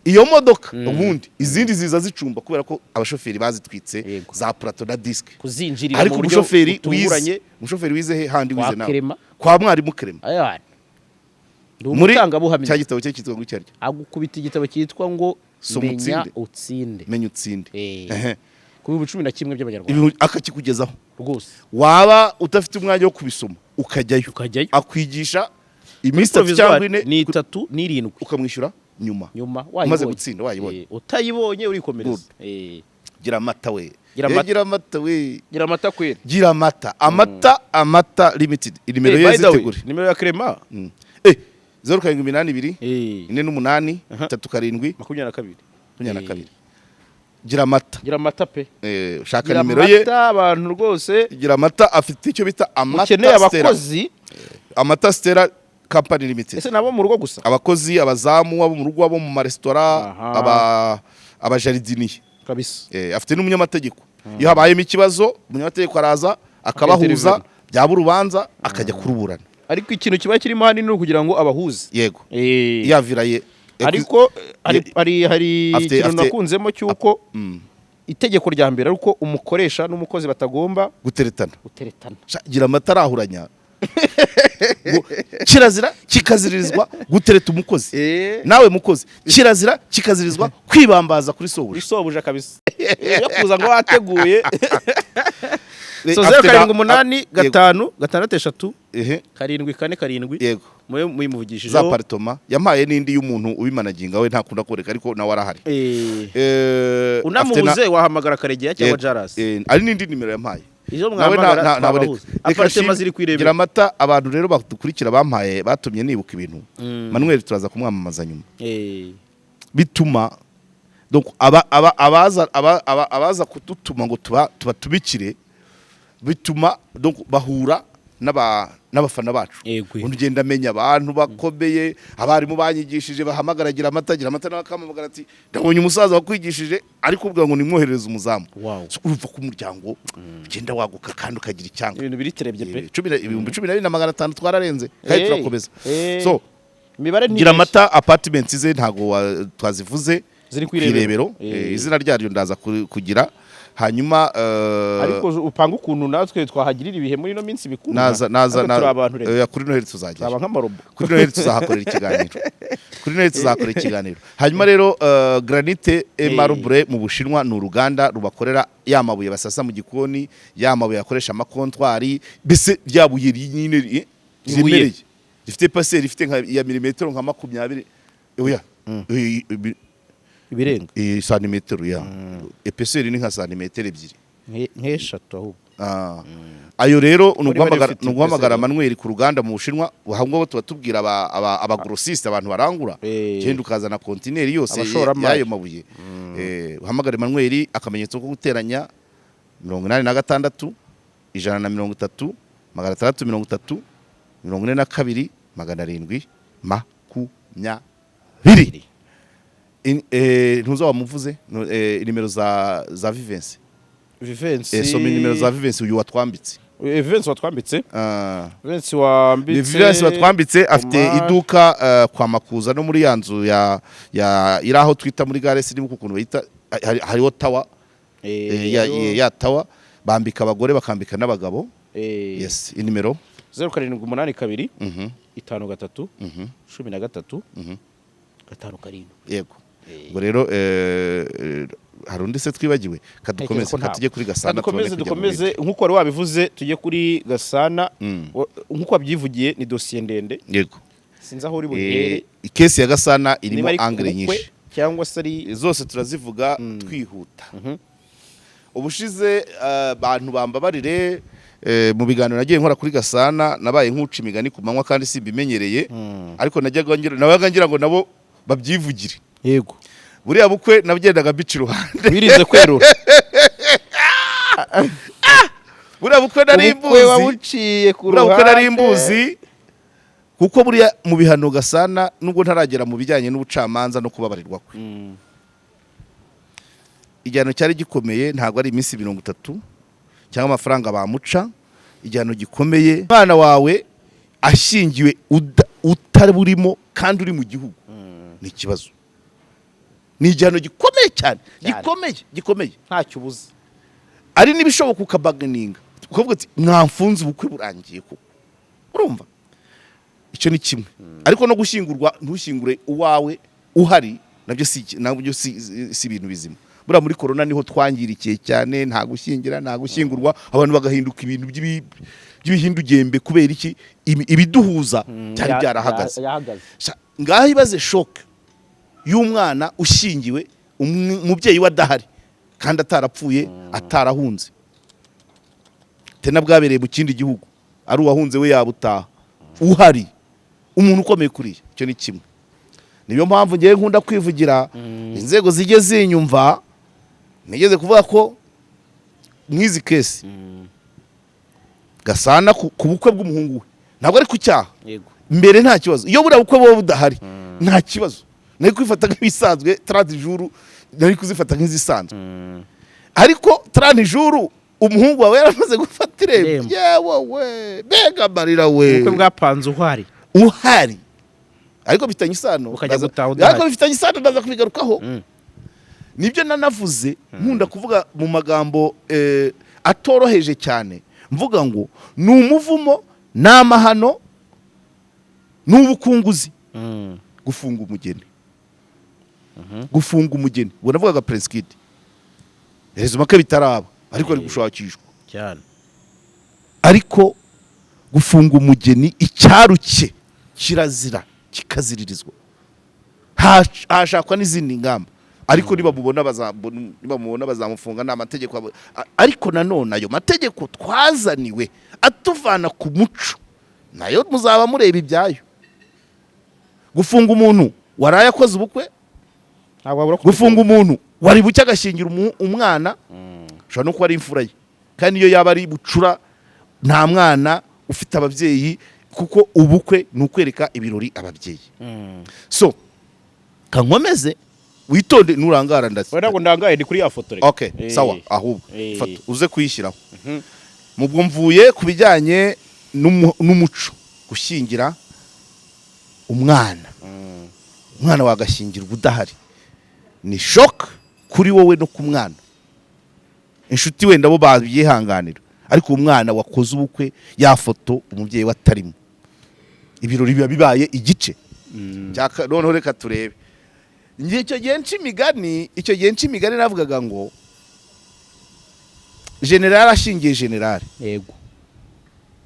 Iyo modoka ubundi izindi ziza zicumba kubera ko abashoferi bazitwitse, za plateau na disque. Kuzinjirira Ariko mu buryo umushoferi butunguranye. wize, umushoferi wize he handi? Kwa Wize nawe. Kerema. Kwa mwarimu Kerema. Aya ndi Muri umutangabuhamya. cya gitabo cye cyitwa ngo iki arya? Agukubita igitabo cyitwa ngo Soma Menya Utsinde. Utsinde. Menya Utsinde. Ku 11,000 by'abanyarwanda. Ibintu akakikugezaho. Rwose. Waba udafite umwanya wo kubisoma, ukajyayo. Ukajyayo. Akwigisha iminsi 3 cyangwa 4. Ni 3 n'7. Ukamwishyura nyuma. Nyuma Umaze wayibonye. gutsinda, wayibonye. Utayibonye urikomereza. Gira amata we. Gira amata. Gira amata we. Gira amata kwera. Gira amata, amata, Amata Limited, nimero ye By the way, zitegure. Nimero ya Clement. 0782 48 37 22. 22. Gira amata. Gira amata pe. Shaka Gira nimero ye. amata abantu rwose. Gira amata afite icyo bita Amata Mukeneye Stella. abakozi. Amata Stella Company Limited. Ese nabo mu rugo gusa? Abakozi, abazamu, abo mu rugo, abo mu maresitora, abajardiniye. Afite n'umunyamategeko. Iyo habayemo ikibazo, umunyamategeko araza akabahuza, Intervene. byaba urubanza akajya kuruburana. Ariko ikintu kiba kirimo hano ni ukugira ngo abahuze. Yego, yaviraye. Ariko hari ikintu nakunzemo cy'uko itegeko rya mbere ari uko umukoresha n'umukozi batagomba guteretana. Guteretana. Sha, Gira amata arahuranya. Ngo kirazira kikaziririzwa gutereta umukozi. Nawe mukozi, kirazira kikazirizwa kwibambaza kuri sobuja. Isobuja kabisa, yo kuza ngo wateguye. So Afite 0 7 8 yego. 5 6 3 7 4 7. Mube muyimuvugishijeho. Za appartement yampaye n'indi y'umuntu ubimanaginga, we ntakunda koreka, ariko nawe arahari. Afite Unamubuze wahamagara Karegeya cyangwa Yego. Jaras. Ari n'indi nimero yampaye. Izo Nawe mwahamagara ntaboneka. twabahuza. Reka Appartement ziri gira kwirebera. amata. Abantu rero badukurikira bampaye, batumye nibuka ibintu. Manuel turaza kumwamamaza nyuma. Bituma donc aba aba abaza aba, aba, abaza kudutuma ngo tuba tubatumikire, bituma donc bahura n'abafana bacu. Undi ugenda amenya abantu bakomeye, abarimu banyigishije bahamagara Gira Amata, Gira Amata nawe akampamagara ati: "Ndabonye umusaza wakwigishije ariko ubwira ngo nimwoherereze umuzamu." So, urumva ko umuryango ugenda waguka kandi ukagira icyanga. Ibintu biri terebye pe. 12,500 twararenze kandi turakomeza. So Imibare Gira Amata, apartments ze ntago twazivuze. Ziri ku Irebero. Irebero. Izina ryaryo ndaza kugira hanyuma Ariko upanga ukuntu natwe twahagirira ibihe muri ino minsi bikuru. Naza Natwe turi abantu rero. Kuri Noheli tuzagera. Twaba nk'amarobo. Kuri Noheli tuzahakorera ikiganiro, kuri Noheli tuzahakorera ikiganiro. Hanyuma rero Granite et Marbre mu Bushinwa ni uruganda rubakorera ya mabuye basasa mu gikoni, ya mabuye akoresha amakontwari, mbese rya buye nyine Ibuye. riremereye, rifite épaisseur, rifite nka ya milimetero nka 20, oya, Ibirenga. Santimetero ya épaisseur ni nka santimetero 2. Nk'eshatu ahubwo. Ah. Ayo rero ni Muri uguhamagara bari ni uguhamagara ufite Manuel ku ruganda mu Bushinwa. Aho ngaho tuba tubwira aba grossiste, abantu barangura. Genda ukazana kontineri yose Abashoramari. y'ayo mabuye. Uhamagare Manuel, akamenyetso ko guteranya 86 130 630 42 720. Ntuza wamuvuze nimero za Vivense. Vivensi. Soma nimero za Vivense, uyu watwambitse. Vivensi watwambitse. Ah. Vivensi wambitse. Vivense watwambitse afite Omar. iduka kwa Makuza no muri ya nzu ya iri aho twita muri gare, sinibuka ukuntu bayita, hariho tower. Ya tower bambika abagore, bakambika n'abagabo. Yes, inimero. 0782 53 13 57. Yego. Ubwo rero hari undi se twibagiwe? Kadukomeze. Ntekereza ko ntawe. Katujye kuri Gasana, Dukomeze. tubone kujya mu Dukomeze. bindi. Nk'uko wari wabivuze, tujye kuri Gasana. Nk'uko wabyivugiye, ni dosiye ndende. Sinzi aho uri buhere. Case ya Gasana irimo Niba ari ku angle bukwe nyinshi. cyangwa se ari Zose turazivuga twihuta. Ubushize abantu bambabarire, mu biganiro nagiye nkora kuri Gasana nabaye nk'uca imigani ku manywa kandi simbimenyereye, ariko najyaga ngira, nabaga ngira ngo nabo babyivugire. Buriya bukwe nagendaga mbica iruhande. Wirinze kwerura. Buriya bukwe nari Ubukwe mbuzi. wabuciye ku Buriya bukwe nari ruhande. mbuzi, kuko buriya mu bihano Gasana, nubwo ntaragera mu bijyanye n'ubucamanza no kubabarirwa kwe, igihano cyari gikomeye. Ntabwo ari iminsi 30 cyangwa amafaranga bamuca. Igihano gikomeye, umwana wawe ashyingiwe utaburimo kandi uri mu gihugu, ni ikibazo, ni igihano gikomeye cyane. Cyane. Gikomeye, gikomeye. Ntacyo ubuze. Ari n'ibishoboka ukabargaininga, ukavuga ati: "Mwamfunze ubukwe burangiye." Koko urumva icyo ni kimwe, ariko no gushyingurwa ntushyingure uwawe uhari, nabyo si ibintu bizima. Buriya muri corona niho twangirikiye cyane, nta gushyingira, nta gushyingurwa, abantu bagahinduka ibintu by'ibihindugembe. Kubera iki? Ibiduhuza byari byarahagaze. Yahagaze. Ngaho ibaze shock y'umwana ushyingiwe umubyeyi we adahari kandi atarapfuye, atarahunze, tena bwabereye mu kindi gihugu, ari uwahunze we yabutaha uhari, umuntu ukomeye kuriya. Icyo ni kimwe. Niyo mpamvu ngewe nkunda kwivugira, inzego zijye zinyumva. Nigeze kuvuga ko nk'izi case, Gasana ku bukwe bw'umuhungu we, ntabwo ari ku cyaha. Mbere nta kibazo, iyo buriya bukwe buba budahari nta kibazo, nari kwifata nk'ibisanzwe. 30 jours nari kuzifata nk'izisanzwe, ariko 30 jours umuhungu wawe yaramaze gufata irembo, Irembo. yewe we, mbega amarira we! Ubukwe bwapanze uhari. Uhari, ariko bifitanye isano. Ukajya gutaha udahari. Ariko bifitanye isano, ndaza kubigarukaho. Nibyo nanavuze, nkunda kuvuga mu magambo atoroheje cyane, mvuga ngo ni umuvumo. Ni amahano n'ubukunguzi gufunga umugeni, gufunga umugeni. Ubwo navugaga Prince Kid, heureusement ko bitaraba, ariko ari gushakishwa. Ariko gufunga umugeni, icyaruke kirazira, kikaziririzwa. Hashakwa n'izindi ngamba, ariko nibamubona bazamufunga, ni amategeko ariko nanone ayo mategeko twazaniwe atuvana ku muco, nayo muzaba mureba ibyayo. Gufunga umuntu waraye akoze ubukwe, Ntabwo wabura. gufunga umuntu wari bucye agashyingira umwana, ushobora no kuba ari imfura ye, kandi iyo yaba ari bucura, nta mwana ufite ababyeyi, kuko ubukwe ni ukwereka ibirori ababyeyi. So kankomeze, witonde, nurangara ndetse. We, ntabwo ndangaye, ni kuri ya foto reka. Okay. Sawa, ahubwo fata uze kuyishyiraho. Mubwo mvuye ku bijyanye n'umuco, gushyingira umwana, umwana wagashyingirwa udahari ni shock kuri wowe no ku mwana. Inshuti wenda bo babyihanganira, ariko umwana wakoze ubukwe, ya foto umubyeyi we atarimo, ibirori biba bibaye igice. Noneho reka turebe. Njye icyo gihe nca imigani navugaga ngo generali ashingiye generali,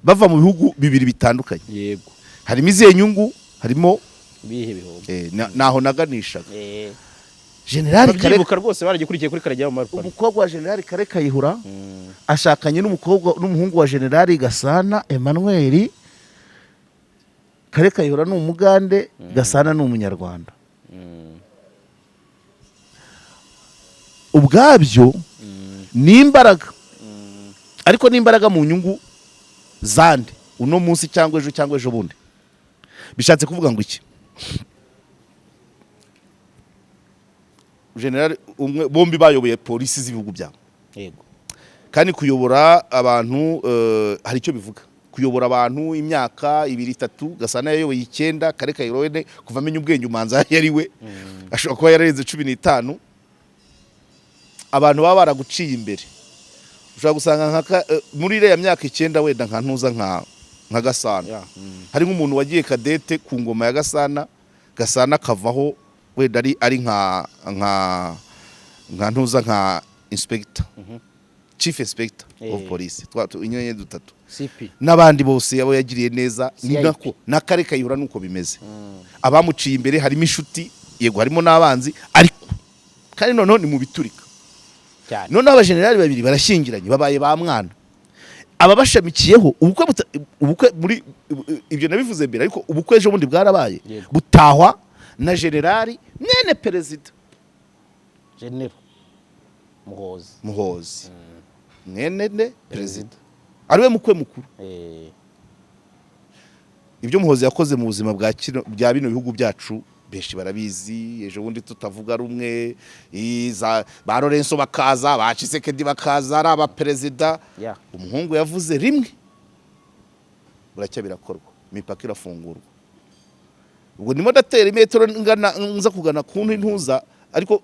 bava mu bihugu bibiri bitandukanye, harimo izihe nyungu, harimo Ibihe bihombo? Naho naganishaga. Generali Kare Babyibuka rwose, baragikurikiye kuri Karegeya Omar Pano. Umukobwa wa Generali Kare Kayihura ashakanye n'umukobwa n'umuhungu wa Generali Gasana Emmanuel. Kare Kayihura ni Umugande, Gasana ni Umunyarwanda. Ubwabyo ni imbaraga, ariko ni imbaraga mu nyungu zande? Uno munsi cyangwa ejo cyangwa ejo bundi. Bishatse kuvuga ngo iki? Generali umwe, bombi bayoboye polisi z'ibihugu byabo. Kandi kuyobora abantu hari icyo bivuga. Kuyobora abantu imyaka 2, 3, Gasana yayoboye 9, Kare Kayihura wene kuva amenya ubwenge umanza yari we, ashobora kuba yararenze 15. Abantu baba baraguciye imbere, ushobora gusanga muri iriya myaka 9, wenda nka ntuza nka Gasana, hari nk'umuntu wagiye cadet ku ngoma ya Gasana, Gasana akavaho wenda ari nka ntuza, nka inspector, chief inspector of police, inyenyeri dutatu, CP. n'abandi bose abo yagiriye neza ni CIP. nako na Kare Kayihura nuko bimeze. Abamuciye imbere harimo inshuti, yego, harimo n'abanzi, ariko kandi noneho ni mu biturika. Noneho abajenerali babiri barashyingiranye, babaye ba mwana, ababashamikiyeho. Ubukwe muri ibyo nabivuze mbere, ariko ubukwe ejo bundi bwarabaye, butahwa na generali mwene perezida. General Muhozi. Muhozi, mwene ne perezida, ariwe mukwe mukuru. Ibyo Muhozi yakoze mu buzima bwa kino bya bino bihugu byacu benshi barabizi. Ejo bundi tutavuga rumwe, ba Lorenzo bakaza, ba Tshisekedi bakaza, ari abaperezida. Umuhungu yavuze rimwe, buracya birakorwa, imipaka irafungurwa. Ubwo ndimo ndatera imetero ngana nza kugana ku ntuza, ariko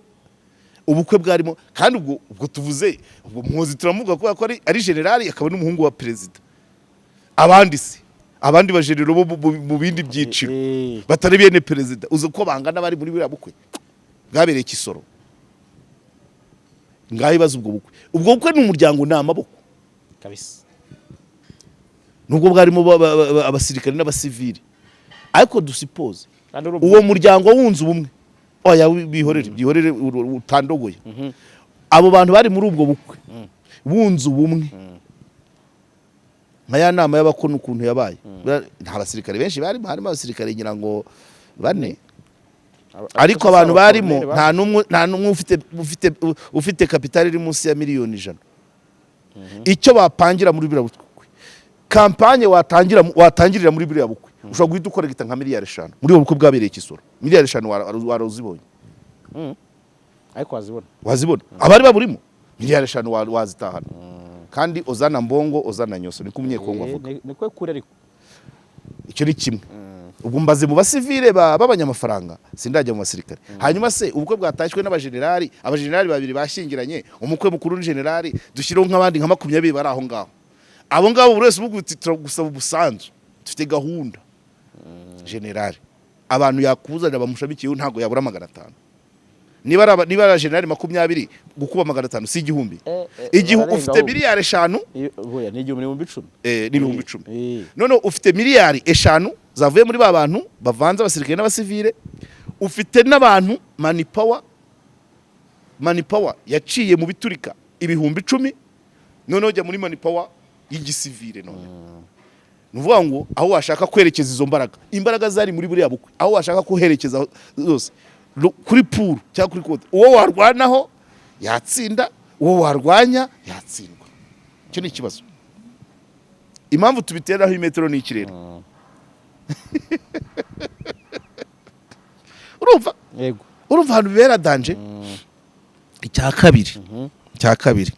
ubukwe bwarimo kandi ubwo tuvuze ubwo Muhozi turamuvuga kubera ko ari generali, akaba n'umuhungu wa perezida. Abandi se, abandi bajenero bo mu bindi byiciro batari bene perezida, uzi uko bangana bari muri buriya bukwe bwabereye Kisoro? Ngaho ibaze ubwo bukwe. Ubwo bukwe ni umuryango, ni amaboko. Nubwo bwarimo abasirikare n'abasivili, ariko dusipoze Kandi urumva- uwo muryango wunze ubumwe. Oya, bihorere, byihorere, utandogoye. Abo bantu bari muri ubwo bukwe bunze ubumwe, nka ya nama y'abakono ukuntu yabaye. Nta basirikare benshi barimo, harimo abasirikare ngira ngo bane, ariko abantu barimo nta n'umwe ufite capital iri munsi ya miliyoni 100. Icyo bapangira muri buriya bukwe, campagne watangira, watangirira muri buriya bukwe, ushobora guhita ukoregita nka miliyari 5 muri ubu bukwe bwabereye Kisoro. Miliyari 5 warazibonye? Ariko wazibona. Wazibona. Abari baburimo miliyari 5 wazitahana. Kandi ozana mbongo, ozana nyoso, niko Umunyekongo avuga. Niko kuri ariko. Icyo ni kimwe. Ubwo mbaze mu basivile b'abanyamafaranga, sindajya mu basirikare. Hanyuma se ubukwe bwatashywe n'abajenerali, abajenerali babiri bashyingiranye, umukwe mukuru ni generali, dushyireho nk'abandi nka 20 bari aho ngaho, abo ngabo buri wese uvuga uti turagusaba umusanzu. Dufite gahunda. General abantu yakuzanira bamushamikiyeho ntabwo yabura 500. Niba ari general 20, gukuba 500 si 1000? Igihe bararenga ufite ahubwo. miliyari 5. Oya, ni 1000 n'10,000. N'10,000. None ufite miliyari 5 zavuye muri ba bantu bavanze abasirikare n'abasivile, ufite n'abantu manpower yaciye mu biturika 10,000, noneho ujya muri manpower y'igisivile. None ni ukuvuga ngo aho washaka kwerekeza izo mbaraga, imbaraga zari muri buriya bukwe, aho washaka kuherekeza zose, kuri pour cyangwa kuri contre, uwo warwanaho yatsinda, uwo warwanya yatsindwa. Icyo ni ikibazo. Impamvu tubiteraho imetero ni iki rero? Urumva? Yego. Urumva ahantu bibera danger? Icya kabiri,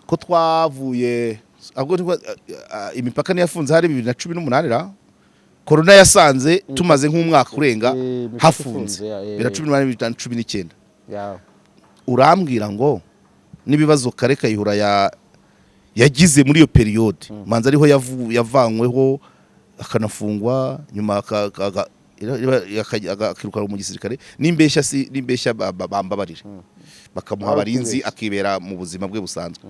ko twavuye ahubwo imipaka ntiyafunze, hari 2018 ra, korona yasanze tumaze nk'umwaka urenga Imipaka hafunze. ifunze, ya. 2018, 2019. Ya. Urambwira ngo n'ibibazo Kale Kayihura yagize muri iyo période, manza ariho yavanyweho akanafungwa, nyuma akirukanwa mu gisirikare, nimbeshya si nimbeshya bambabarire, bakamuha Aho abarinzi, kubeshya. akibera mu buzima bwe busanzwe.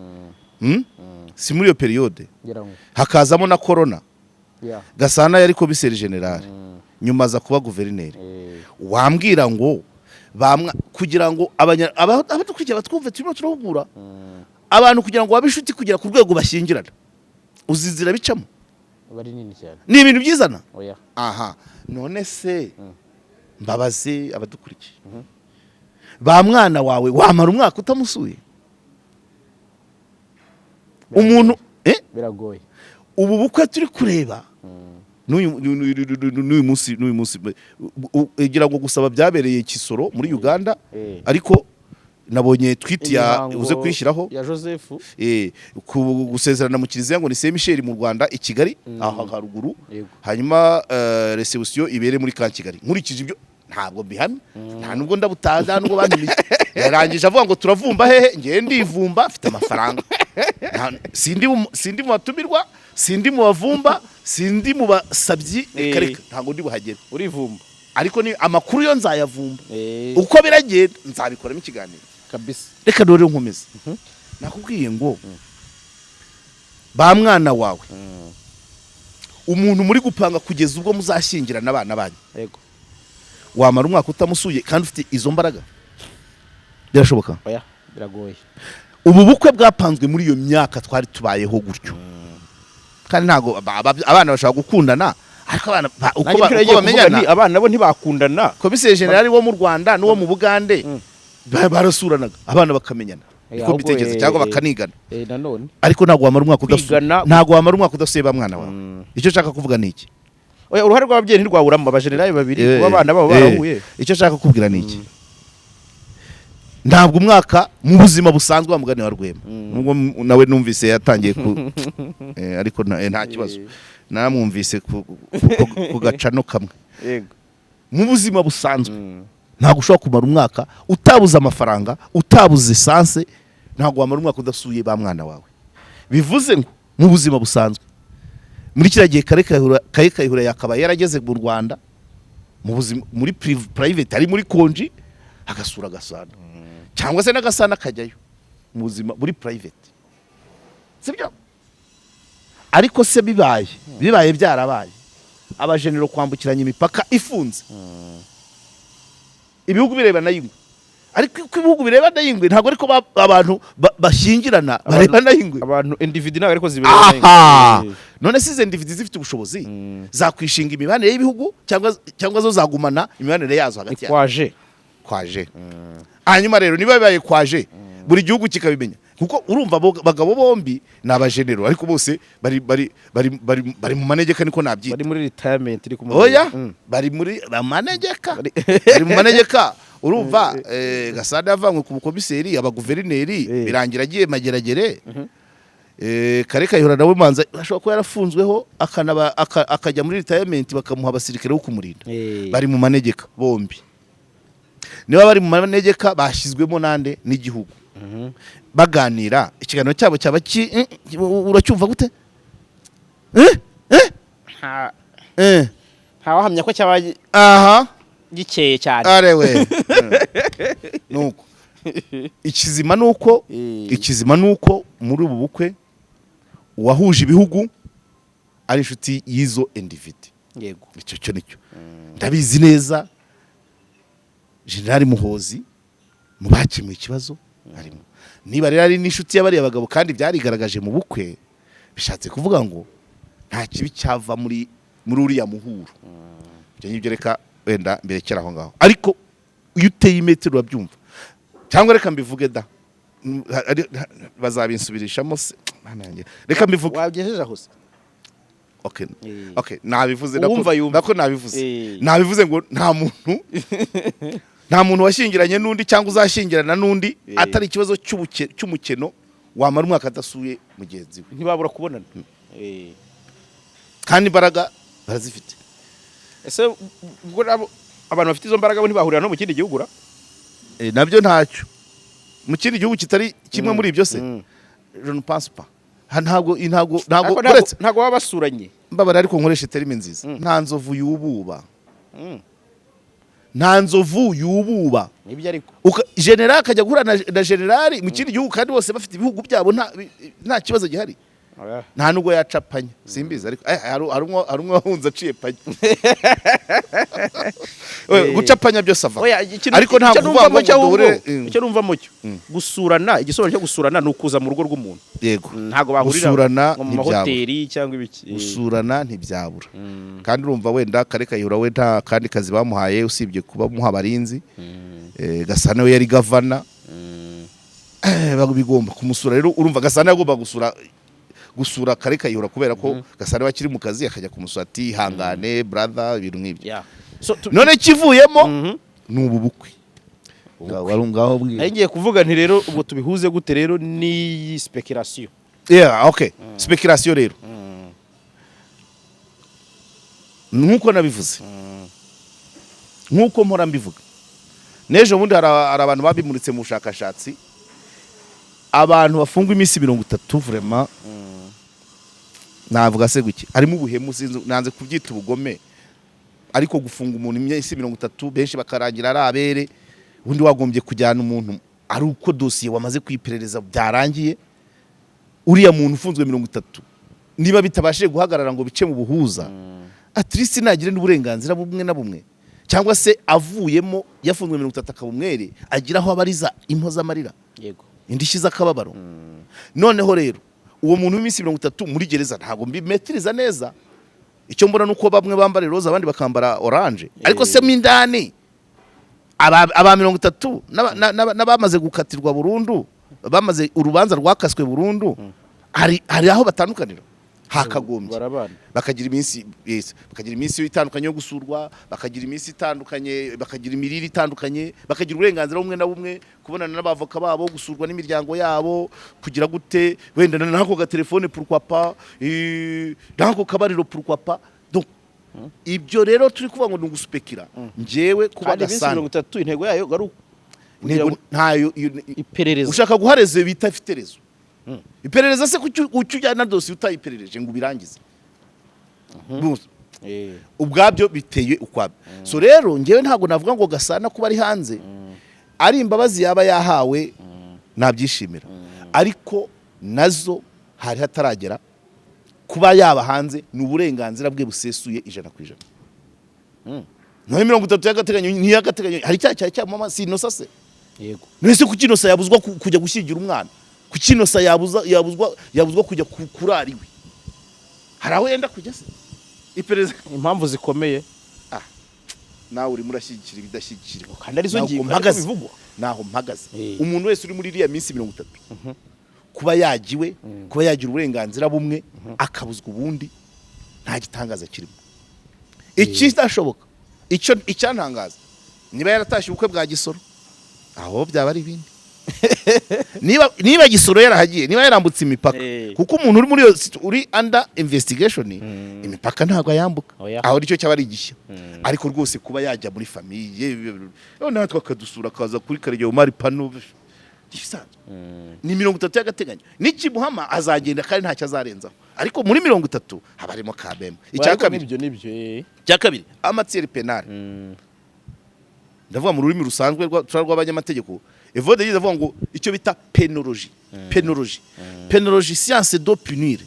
Si muri iyo période Ngira ngo hakazamo na corona? Ya. Gasana yari komiseri général, nyuma aza kuba guverineri. Wambwira ngo bamwa kugira ngo abadukurikira batwumve, turimo turahugura abantu kugira ngo babe inshuti kugera ku rwego bashyingirana, uzi inzira bicamo? Bari nini cyane. Ni ibintu byizana? Oya. Aha, none se mbabaze abadukurikiye, ba mwana wawe wamara umwaka utamusuye? Umuntu Biragoye. Ubu bukwe turi kureba n'uyu munsi ngira ngo gusaba byabereye Kisoro muri Uganda, ariko nabonye tweet ya Imihango uze kuyishyiraho. Ya Joseph. Gusezerana mu kiliziya ngo ni Saint Michel mu Rwanda, i Kigali aha haruguru. Hanyuma reception ibere muri Camp Kigali. Nkurikije ibyo, ntabwo mbihamya, nta nubwo ndabutaza, nta nubwo bantumiye. Yarangije avuga ngo turavumba hehe? Ngewe ndivumba, mfite amafaranga. Sindi mu batumirwa, sindi mu bavumba, sindi mu basabyi, reka reka, ntabwo ndi buhagere. Urivumba. Ariko ni amakuru yo nzayavumba. Uko biragenda nzabikoramo ikiganiro. Kabisa. Reka rero nkomeze. Nakubwiye ngo ba mwana wawe, umuntu muri gupanga kugeza ubwo muzashyingirana abana banyu, wamara umwaka utamusuye kandi ufite izo mbaraga? Birashoboka? Oya, biragoye. Ubu bukwe bwapanzwe muri iyo myaka twari tubayeho gutyo, kandi ntabwo abana bashobora gukundana, ariko abana uko Nanjye icyo uko nagiye kuvuga bamenyana, ni abana bo ntibakundana. Komiseri général wo mu Rwanda n'uwo mu Bugande barasuranaga, abana bakamenyana. Niko Ahubwo, mbitekereza, cyangwa bakanigana. Nanone Ariko ntabwo wamara umwaka udasuye, ntabwo wamara umwaka udasuye ba mwana wawe. Icyo nshaka kuvuga ni iki? Oya, uruhare rw'ababyeyi ntirwaburamo. Abajenerali babiri kuba abana babo barahuye. Icyo nshaka kukubwira ni iki: ntabwo umwaka mu buzima busanzwe, wa mugani wa Rwema, nubwo nawe numvise yatangiye ku ariko nta kibazo, namwumvise ku gacano kamwe. Mu buzima busanzwe, ntabwo ushobora kumara umwaka utabuze amafaranga, utabuze essence, ntabwo wamara umwaka udasuye ba mwana wawe. Bivuze ngo mu buzima busanzwe, muri kiriya gihe Kale Kayihura yakabaye yarageze mu Rwanda mu buzima muri private, ari muri congé, agasura Gasana, cyangwa se n'Agasana akajyayo mu buzima muri private, sibyo? Ariko se bibaye byarabaye, abajenero kwambukiranya imipaka ifunze, ibihugu birebana y'ingwe, ariko uko ibihugu birebana y'ingwe ntabwo ariko abantu bashyingirana barebana y'ingwe. Abantu individu ntabwo ariko zibereye. Aha, none se izo individu zifite ubushobozi zakwishinga imibanire y'ibihugu, cyangwa zo zagumana imibanire yazo hagati yabo? Kwaje. Kwaje. Hanyuma rero niba bibaye kwaje, buri gihugu kikabimenya, kuko urumva abo bagabo bombi ni abajenero, ariko bose bari mu manegeka, niko nabyita. Bari muri retirement iri ku Oya, bari muri manegeka, bari mu manegeka. Urumva Gasana yavanywe ku bukomiseri aba guverineri, birangira agiye Mageragere. Kale Kayihura nawe manza ashobora kuba yarafunzweho, akanaba akajya muri retirement, bakamuha abasirikare bo kumurinda. Bari mu manegeka bombi. Niba bari mu manegeka bashyizwemo nande? N'igihugu. Baganira, ikiganiro cyabo cyaba ki uracyumva gute? Eh? Eh? Nta Eh. Ntawahamya ko cyaba Aha. gikeye cyane. Arewe, nuko ikizima nuko ikizima nuko muri ubu bukwe uwahuje ibihugu ari inshuti y'izo individu. Icyo cyo nicyo ndabizi neza. Generali Muhozi mu bakemuye ikibazo harimo. Niba rero ari n'inshuti y'abariya bagabo kandi byarigaragaje mu bukwe, bishatse kuvuga ngo nta kibi cyava muri uriya muhuro. Ibyo ngibyo reka wenda mberekera aho ngaho, ariko iyo uteye imetero urabyumva. Cyangwa reka mbivuge da. Bazabinsubirishamo se? Mana yanjye. Reka mbivuge. Wagejeje aho se? Okay. Okay, nabivuze nako. Uwumva yumva. Nako nabivuze. Nabivuze ngo nta muntu washyingiranye n'undi cyangwa uzashyingirana n'undi atari ikibazo cy'umukeno wamara umwaka adasuye mugenzi we. Ntibabura kubonana. Kandi imbaraga barazifite. Ese ubwo nabo abantu bafite izo mbaraga bo ntibahurira no mu kindi gihugu ra? Nabyo ntacyo, mu kindi gihugu kitari kimwe muri ibyo se? Je ne pense pas. Ntabwo Ariko uretse ntabwo baba basuranye. Mbabara, ariko nkoreshe terme nziza. Nta nzovu yububa. Nta nzovu yububa. Nibyo ariko. General akajya guhura na generali mu kindi gihugu kandi bose bafite ibihugu byabo, nta kibazo gihari. Nta nubwo yaca panya, simbizi, ariko hari umwe wahunze aciye panya. Guca panya byose ava. Oya, ikintu Ariko ntabwo icyo kuvuga numvamo ngo cyo ahubwo, duhure. Icyo numvamo cyo gusurana, igisobanuro cyo gusurana ni ukuza mu rugo rw'umuntu. Yego. Ntabwo bahurira Gusurana ngo mu ntibyabura. mahoteli cyangwa ibiki. Gusurana ntibyabura. Kandi urumva wenda Kare Kayihura we nta kandi kazi bamuhaye usibye kuba muha abarinzi. Gasana we yari gavana. Bigomba kumusura rero. Urumva Gasana yagomba gusura Kare Kayihura kubera ko Gasana we akiri mu kazi, akajya kumusura ati: "Hangane brother," ibintu nk'ibyo. Yeah. So, None kivuyemo ni ubu bukwe. Wari ngaho bwira. Nari ngiye kuvuga nti rero ubwo tubihuze gute rero n'iyi speculation? Yeah, okay. Speculation rero, nkuko nabivuze, nkuko mpora mbivuga, n'ejo bundi hari abantu babimuritse mu bushakashatsi. Abantu bafungwa iminsi 30, vraiment navuga se guki? Harimo ubuhemu, sinzi, nanze kubyita ubugome, ariko gufunga umuntu iminsi 30, benshi bakarangira ari abere, ubundi wagombye kujyana umuntu ari uko dosiye wamaze kuyiperereza byarangiye. Uriya muntu ufunzwe 30, niba bitabashije guhagarara ngo bice mu buhuza, at least nagire n'uburenganzira bumwe na bumwe, cyangwa se avuyemo yafunzwe 30 akaba umwere, agira aho abariza impozamarira, indishyi z'akababaro. Noneho rero uwo muntu w'iminsi 30 muri gereza, ntabwo mbimetiriza neza. Icyo mbona ni uko bamwe bambara iroza, abandi bakambara orange, ariko se mo indani aba 30 n'abamaze gukatirwa burundu, bamaze urubanza rwakaswe burundu, hari aho batandukanira? Hakagombye Barabana. bakagira iminsi, yes, bakagira iminsi itandukanye yo gusurwa, bakagira iminsi itandukanye, bakagira imirire itandukanye, bakagira uburenganzira bumwe na bumwe, kubonana n'abavoka babo, gusurwa n'imiryango yabo, kugira gute, wenda n'ako gatelefone, pourquoi pas, n'ako kabariro, pourquoi pas. Donc ibyo rero turi kuvuga ngo ni uguspekira. Njyewe kuba Kandi iminsi Gasana 30 intego yayo ari kugira intego ngo ntayo iperereza. Ushaka guha raison bita ifite raison. Iperereza se kuki ujyana dosiye utayiperereje ngo ubirangize? Bose ubwabyo biteye ukwabyo. So rero ngewe ntabwo navuga ngo Gasana kuba ari hanze ari imbabazi yaba yahawe, nabyishimira, ariko nazo hari hataragera. Kuba yaba hanze ni uburenganzira bwe busesuye 100%. Naho 30 y'agateganyo ni iy'agateganyo. Hari icyaha cyaha cyamama si inosa se? Yego. None kuki inosa yabuzwa kujya gushyingira umwana? Kuki inosa yabuzwa kujya kurara iwe? Hari aho yenda kujya se? Iperereza Impamvu zikomeye. Nawe urimo urashyigikira ibidashyigikirwa. Kandi arizo Naho ngingo ariko mpagaze. bivugwa. Naho mpagaze. Umuntu wese uri muri iriya minsi 30, kuba yagiwe, kuba yagira uburenganzira bumwe akabuzwa ubundi, nta gitangaza kirimo. Ikidashoboka, icyo icyantangaza, niba yaratashye ubukwe bwa Gisoro, aho byaba ari ibindi. Niba Gisoro yarahagiye, niba yarambutse imipaka, kuko umuntu uri muri iyo uri under investigation, imipaka ntabwo ayambuka. Oya. Aho nicyo cyaba ari igishya. Ariko rwose kuba yajya muri famille, natwe akadusura, akaza kuri Karegeya Omar Pano, ibisanzwe. Ni 30 y'agateganyo, nikimuhama azagenda kandi ntacyo azarenzaho. Ariko muri 30 haba harimo kabemo. Icya Ariko kabiri, nibyo nibyo icya kabiri, en matière pénale, ndavuga mu rurimi rusanzwe rw'abanyamategeko, Evode yize avuga ngo icyo bita pénologie, pénologie, pénologie, science de punir,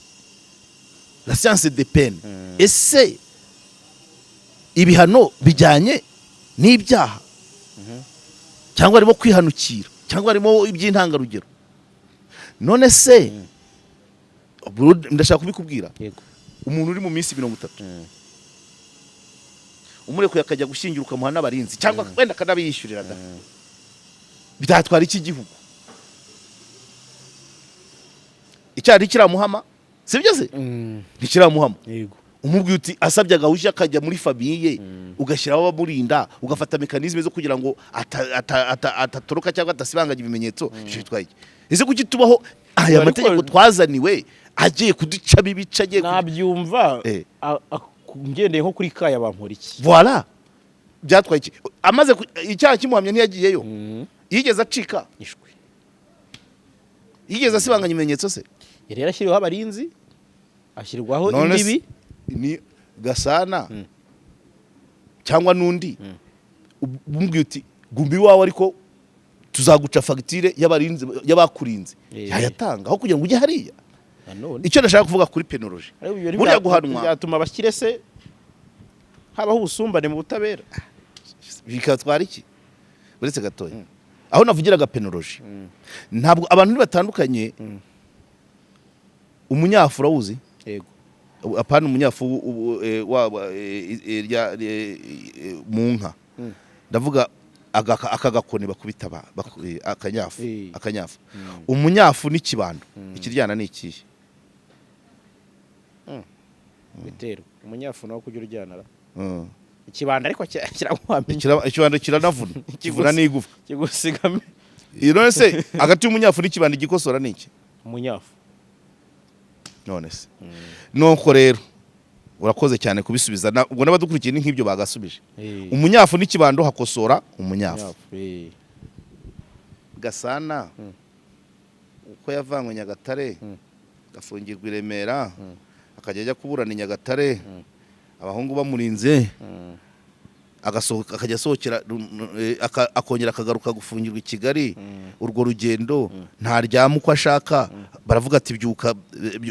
la science de peine. Ese ibihano bijyanye n'ibyaha, cyangwa harimo kwihanukira, cyangwa harimo iby'intangarugero? None se ndashaka kubikubwira. Yego. Umuntu uri mu minsi 30, umurekuye akajya gushyingira, ukamuha n'abarinzi, cyangwa wenda akanabiyishyurira da, byatwara iki gihugu? Icyaha ntikiramuhama, sibyo se? Ntikiramuhama. Yego. Umubwiye uti asabye agahushya akajya muri famille, ugashyiraho abamurinda, ugafata mécanismes zo kugira ngo atatoroka cyangwa adasibanganya ibimenyetso, ibyo bitwaye iki? Ese kuki tubaho aya Ariko- mategeko twazaniwe agiye kuducamo ibice, agiye Nabyumva. Eh. Ngendeye nko kuri kaya Bamporiki. Voilà, byatwaye iki? Amaze icyaha kimuhamya, ntiyagiyeyo? Yigeze acika? Ishwi. Yigeze asibanganya ibimenyetso se? Yari yarashyiriweho abarinzi, ashyirwaho None se- imbibi. Ni Gasana cyangwa n'undi, umubwiye uti gumba iwawe ariko tuzaguca fagitire y'abarinzi, y'abakurinze, yayatanga aho kugira ngo ujye hariya. Nanone Icyo ndashaka kuvuga kuri pénologie, ariko ibyo burya guhanwa byatuma abakire se habaho ubusumbane mu butabera? Bikatwara iki? Uretse gatoya, aho navugiraga pénologie, ntabwo abantu batandukanye. Umunyafu urawuzi? Yego. Apana umunyafu mu nka, ndavuga aka gakoni bakubita akanyafu. Akanyafu, umunyafu n'ikibando, ikiryana ni ikihe? Biterwa, umunyafu nawo kujya uryana ra. Ikibanda ariko kiraguhamya. Ikibando kiranavuna, kivuna n'igufa. Kigusigame. None se hagati y'umunyafu n'ikibando, igikosora ni iki? Umunyafu. None se nuko rero urakoze cyane kubisubiza. Ubwo n'abadukurikiye ni nk'ibyo bagasubije. Umunyafu n'ikibando, hakosora umunyafu. Umunyafu. Gasana, uko yavanywe Nyagatare, agafungirwa i Remera, akajya ajya kuburana i Nyagatare, abahungu bamurinze, agasohoka, akajya asohokera, akongera akagaruka gufungirwa i Kigali. Urwo rugendo ntaryama uko ashaka, baravuga ati byuka,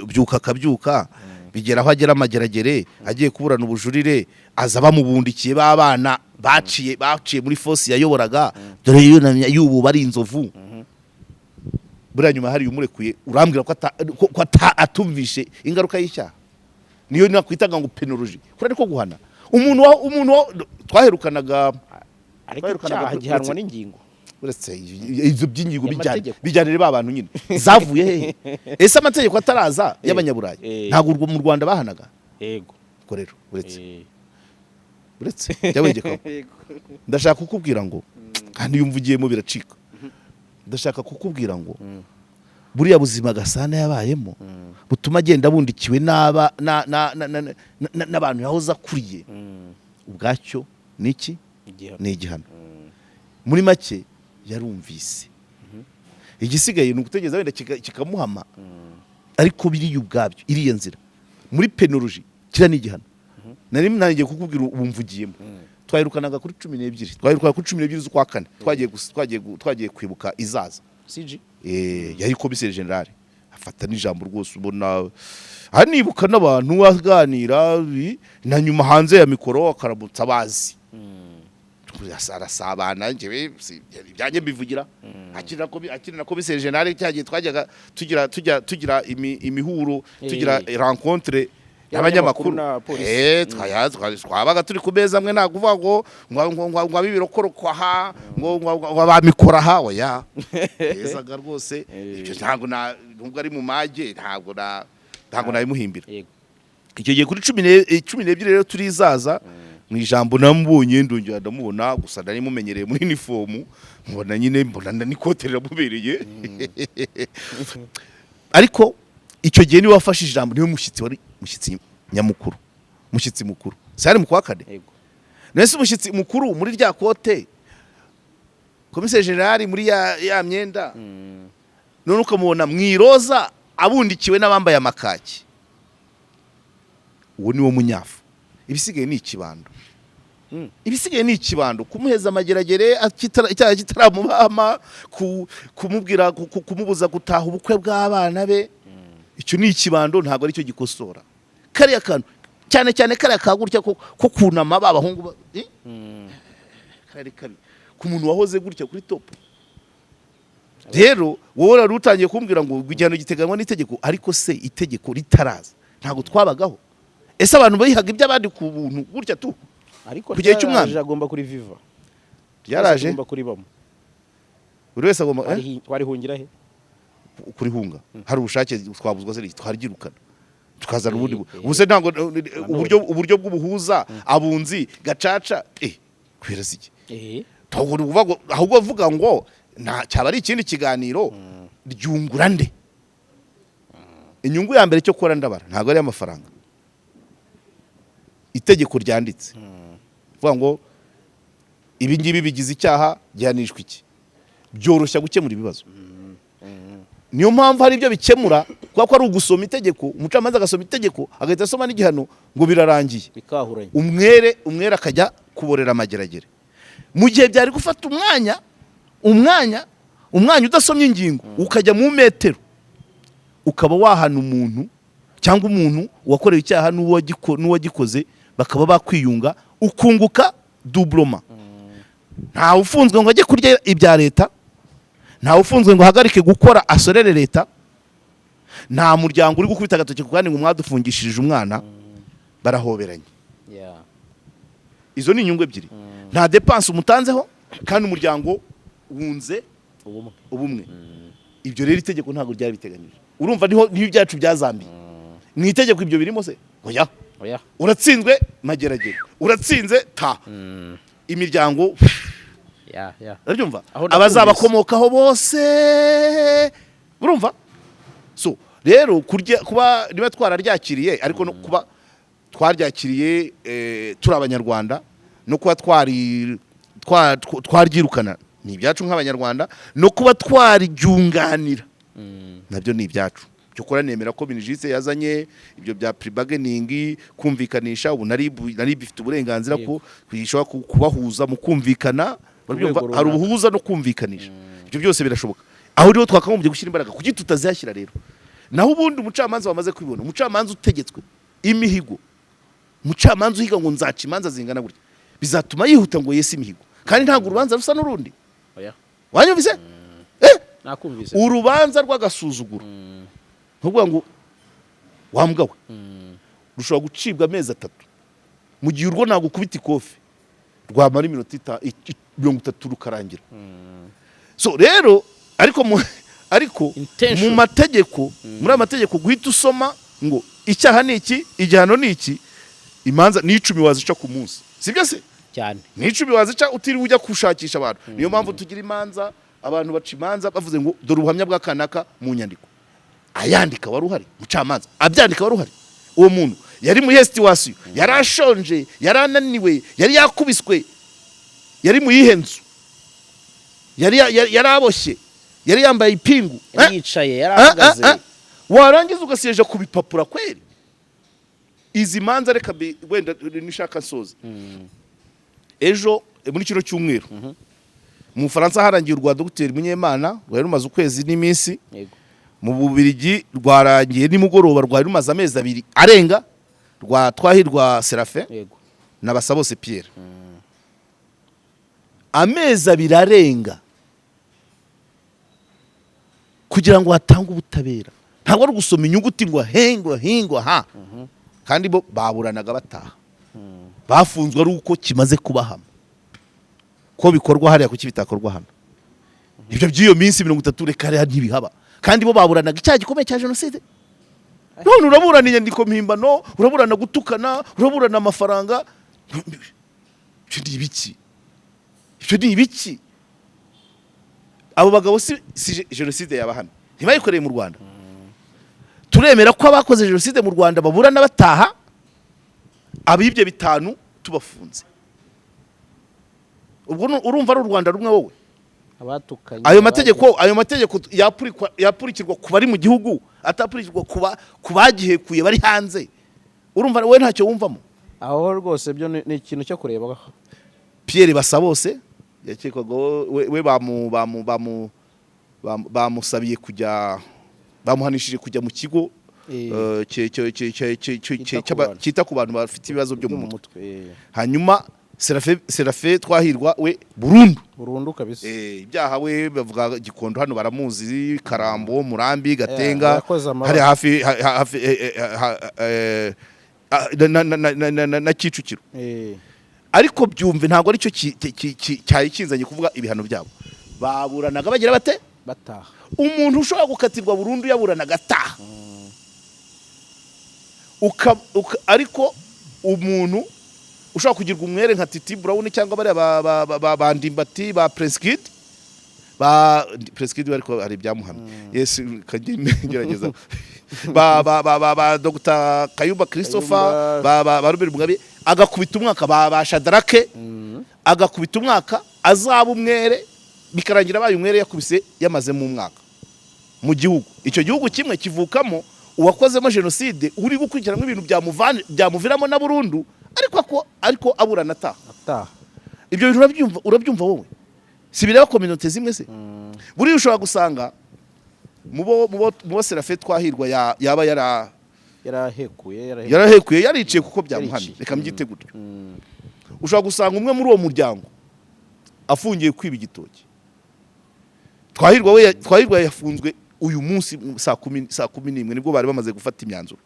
byuka, akabyuka, bigera aho agera amageragere agiye kuburana ubujurire, aza bamubundikiye b'abana baciye muri force yayoboraga, dore yunamye y'ubu bari inzovu. Buriya nyuma hari umurekuye, urambwira ko atumvishe ingaruka y'icyaha? Niyo nakwitaga ngo pénologie, kuri ariko guhana umuntu wa twaherukanaga. Ariko Twaherukanaga icyaha gihanwa uretse- n'ingingo Uretse ibyo by'ingingo bijyana y'amategeko. Bijyanire ba bantu nyine zavuye hehe? Ese amategeko ataraza y'abanyaburayi, ntabwo mu Rwanda bahanaga? Yego. Ubwo rero uretse uretse jya wegekaho. Yego. Ndashaka kukubwira ngo, kandi iyo umvugiyemo biracika, ndashaka kukubwira ngo buriya buzima Gasana yabayemo butuma agenda abundikiwe n'aba n'abantu yahoze akuriye, ubwacyo ni iki? Igihano. Ni igihano. Muri make yarumvise, igisigaye ni ugutegereza wenda kikamuhama. Ariko biriya ubwabyo, iriya nzira muri pénologie, kiriya ni igihano. Nari ntangiye kukubwira, ubu mvugiyemo. Twahirukanaga kuri 12, twaherukaga kuri 12 z'ukwa kane, twagiye kwibuka izaza. CG. Yari komiseri général, afata n'ijambo rwose, ubona anibuka n'abantu, aganira na nyuma hanze ya mikoro, akaramutsa abazi, arasabana. Njyewe ibyanjye mbivugira akiri na komiseri général, cya gihe twajyaga tugira tujya tugira imihuro, tugira rencontre y'abanyamakuru y'abanyamakuru na polisi. Twabaga turi ku meza amwe, ntabwo uvuga ngo ab'ibirokoroko aha, ngo abamikora aha, oya, yezaga rwose. Ibyo ntabwo na nubwo ari mu mage, ntabwo nabimuhimbira. Icyo gihe kuri 12 rero turizaza mu ijambo, namubonye, ndongera ndamubona, gusa nari mumenyereye muri uniform, mbona nyine, mbona n'ikote riramubereye. Ariko icyo gihe niwe wafashe ijambo, niwe mushyitsi, wari mushyitsi nyamukuru, mushyitsi mukuru. Sari mu kwa kane. Yego. Nese umushyitsi mukuru muri rya kote, komiseri général muri ya myenda, none ukamubona mu iroza abundikiwe n'abambaye amakaki. Uwo ni wo munyafu. Ibisigaye ni ikibando. Ibisigaye ni ikibando, kumuheza amageragere icyaha kitaramubama, kumubwira kumubuza gutaha ubukwe bw'abana be, icyo ni ikibando, ntabwo aricyo gikosora kariya kantu. Cyane cyane kariya ka gutya ko kunama ba bahungu eh? Kari kabi ku muntu wahoze gutya kuri top. Rero wowe wari utangiye kumbwira ngo igihano giteganywa n'itegeko, ariko se itegeko ritaraza ntabwo twabagaho? Ese abantu bayihaga iby'abandi ku buntu gutya tu? Ariko Ku gihe cy'umwami. Ryaraje, agomba kuri viva. Ryaraje. Tugomba kuribamo. Buri wese agomba, eh? Twarihungira he? Kurihunga hari ubushake twabuzwa se? Twaryirukana tukazana ubundi Eh, ubu se ntabwo uburyo bw'ubuhuza, abunzi, gacaca, kubera se iki? Ntabwo ni ukuvuga ahubwo avuga ngo nta cyaba ari ikindi kiganiro. Ryungura nde? Inyungu ya mbere cyo kora ndabara ntabwo ari amafaranga. Itegeko ryanditse vuga ngo ibi ngibi bigize icyaha, gihanishwa iki, byoroshya gukemura ibibazo. Niyo mpamvu hari ibyo bikemura, kubera ko ari ugusoma itegeko, umucamanza agasoma itegeko, agahita asoma n'igihano ngo birarangiye. Bikahuranye. Umwere akajya kuborera amageragere mu gihe byari gufata umwanya udasomye ingingo, ukajya mu metero, ukaba wahana umuntu, cyangwa umuntu wakorewe icyaha n'uwagikoze bakaba bakwiyunga, ukunguka doublement. Ntawe ufunzwe ngo ajye kurya ibya leta, ntawe ufunzwe ngo ahagarike gukora asorere leta, nta muryango uri gukubita agatoki ku kandi ngo mwadufungishirije umwana, barahoberanye. Izo ni inyungu ebyiri: nta dépense umutanzeho, kandi umuryango wunze ubumwe. Ubumwe. Ibyo rero itegeko ntabwo ryari biteganyije. Urumva niho ibyacu byazambiye mu itegeko. Ibyo birimo se? Oya. Oya. Uratsinzwe, mageragere, uratsinze, ta imiryango. Ya. Urabyumva? Aho ndakumvise. Abazabakomokaho bose, urumva? So rero kurya, kuba niba twararyakiriye, ariko no kuba twaryakiriye turi abanyarwanda, no kuba twaryirukana ni ibyacu nk'abanyarwanda, no kuba twaryunganira nabyo ni ibyacu. Cyokora nemera ko MINIJUST yazanye ibyo bya plea bargaining, kumvikanisha. Ubu nari bifite uburenganzira ko ishobora kubahuza mu kumvikana. Urabyumva? Rwego Hari runaka. ubuhuza no kumvikanisha, ibyo byose birashoboka. Aho rero twakagombye gushyira imbaraga, kuki tutazihashyira rero? Naho ubundi umucamanza wamaze kwibona, umucamanza utegetswe imihigo, umucamanza uhiga ngo nzaca imanza zingana gutya, bizatuma yihuta ngo yese imihigo. Kandi ntabwo urubanza rusa n'urundi. Oya. Wanyumvise, eh? Nakumvise. Urubanza rw'agasuzuguro, ntuvuga ngo wa mbwa we, rushobora gucibwa amezi 3, mu gihe urwo nagukubita ikofi rwamara iminota 30 rukarangira. So rero ariko Intention. mu mategeko, muri aya mategeko, guhita usoma ngo icyaha ni iki, igihano ni iki, imanza ni 10 wazica ku munsi, sibyo se? Cyane. Ni 10 wazica utiriwe ujya gushakisha abantu. Niyo mpamvu tugira imanza, abantu baca imanza bavuze ngo dore ubuhamya bwa kanaka mu nyandiko. Ayandika wari uhari? Mucamanza abyandika wari uhari? Uwo muntu yari muri situation? Yari ashonje? Yari ananiwe? Yari yakubiswe? Yari mu yihe nzu? Yari aboshye? Yari yambaye ipingu? Yari Eh? yicaye? Yari Ah, ah, ahagaze? ah. Warangiza ugasiyeja ku bipapuro kweri. Izi manza reka wenda nishaka nsoza. Ejo muri kino cyumweru mu Bufaransa harangiye urwa Dr Munyemana, rwari rumaze ukwezi n'iminsi. Mu Bubirigi rwarangiye nimugoroba, rwari rumaze amezi 2 arenga, rwa Twahirwa Seraphin na Basabose Pierre, amezi 2 arenga kugira ngo hatange ubutabera. Ntabwo ari ugusoma inyuguti ngo hengwa hingwa ha. Kandi bo baburanaga bataha, bafunzwe ari uko kimaze kubahama. Ko bikorwa hariya, kuki bitakorwa hano? Ibyo by'iyo minsi 30, reka hariya ntibihaba. Kandi bo baburanaga icyaha gikomeye cya jenoside. None uraburana inyandiko mpimbano, uraburana gutukana, uraburana amafaranga. Ibyo ni ibiki? Ibyo ni ibiki? Abo bagabo si jenoside yaba hano ntibayikoreye mu Rwanda? Turemera ko abakoze jenoside mu Rwanda baburana bataha, abibye 5 tubafunze. Ubwo urumva ari u Rwanda rumwe wowe? Abatukanye. Ayo mategeko yapurikirwa ku bari mu gihugu, atapurikirwa ku bagihekuye bari hanze. Urumva wowe ntacyo wumvamo? Aho rwose byo ni ikintu cyo kureba. Pierre Basabose yakekwaga we bamu bamu bamu bamu- bamusabiye kujya, bamuhanishije kujya mu kigo Cyita ku bantu. cyita ku bantu bafite ibibazo byo mu Byo mu mutwe. mutwe. Hanyuma Serafe Twahirwa we burundu. Burundu kabisa. Ibyaha we bavuga Gikondo hano baramuzi, Karambo, Murambi, Gatenga. Yakoze amabara. Hari hafi hafi na Kicukiro. Ariko byumve, ntabwo aricyo cyari kinzanye kuvuga ibihano byabo. Baburanaga bagira bate? Bataha. Umuntu ushobora gukatirwa burundu yaburanaga ataha. Ariko umuntu ushobora kugirwa umwere nka Titi Brown cyangwa bariya ba Ndimbati, ba Prince Kid, ba Prince Kid, ariko hari ibyamuhamye, yes, kajye ngerageza, ba Dr Kayumba Christopher, Kayumba. ba Robert Mugabe, agakubita umwaka, ba Shadarake, agakubita umwaka, azaba umwere, bikarangira abaye umwere yakubise yamazemo umwaka mu gihugu. Icyo gihugu kimwe kivukamo uwakozemo jenoside uri gukurikiranwa ibintu byamuviramo na burundu, ariko aburana ataha. Ataha. Ibyo bintu urabyumva wowe? Si bireba communauté zimwe se? Buriya ushobora gusanga mubo Serafe Twahirwa yaba yara Yarahekuye, yarahekuye. Yarahekuye, yariciye kuko byamuhamye. Yariciye. Reka mbyite gutyo. Ushobora gusanga umwe muri uwo muryango afungiye kwiba igitoki. Twahirwa we Twahirwa yafunzwe uyu munsi saa 10, saa 11 nibwo bari bamaze gufata imyanzuro.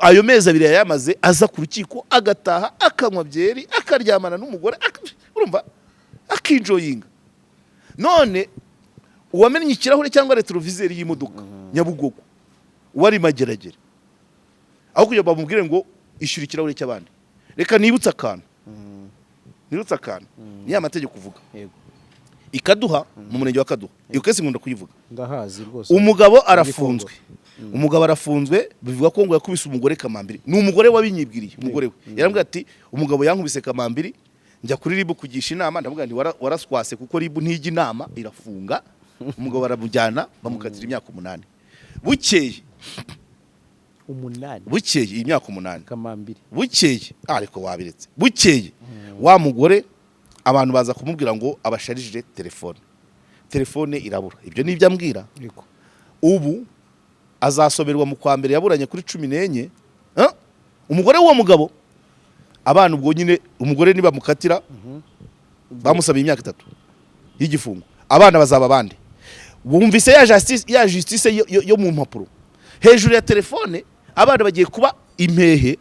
Ayo mezi 2 yayamaze aza ku rukiko, agataha, akanywa byeri, akaryamana n'umugore, urumva akinjoyinga. None uwamennye ikirahure cyangwa rétroviseur y'imodoka Nyabugogo wari Mageragere, aho kugira ngo bamubwire ngo ishyura ikirahure cy'abandi. Reka nibutse akantu, nibutse akantu, ni ya mategeko uvuga. Yego. Ikaduha, mu murenge wa Kaduha, iyo case nkunda kuyivuga. Ndahazi rwose. Umugabo arafunzwe, umugabo arafunzwe, bivuga ko ngo yakubise umugore kamambiri. Ni umugore wabinyibwiriye. Umugore we yarambwira ati: "Umugabo yankubise kamambiri, njya kuri RIB kugisha inama." Ndamubwira nti: "Waraswase kuko RIB ntijya inama, irafunga." Umugabo baramujyana, bamukatira imyaka 8. Bukeye 8? Bukeye, iyi myaka 8. Kamambiri. Bukeye, ariko wabiretse, bukeye wa mugore abantu baza kumubwira ngo abasharijije telefone, telefone irabura. Ibyo ni ibyo ambwira. Ubu azasomerwa mu kwa mbere, yaburanye kuri 14. Umugore w'uwo mugabo, abana ubwo nyine umugore nibamukatira, bamusabiye imyaka 3 y'igifungo, abana bazaba abandi. Wumvise ya justice yo mu mpapuro hejuru ya telefone, abana bagiye kuba impehe,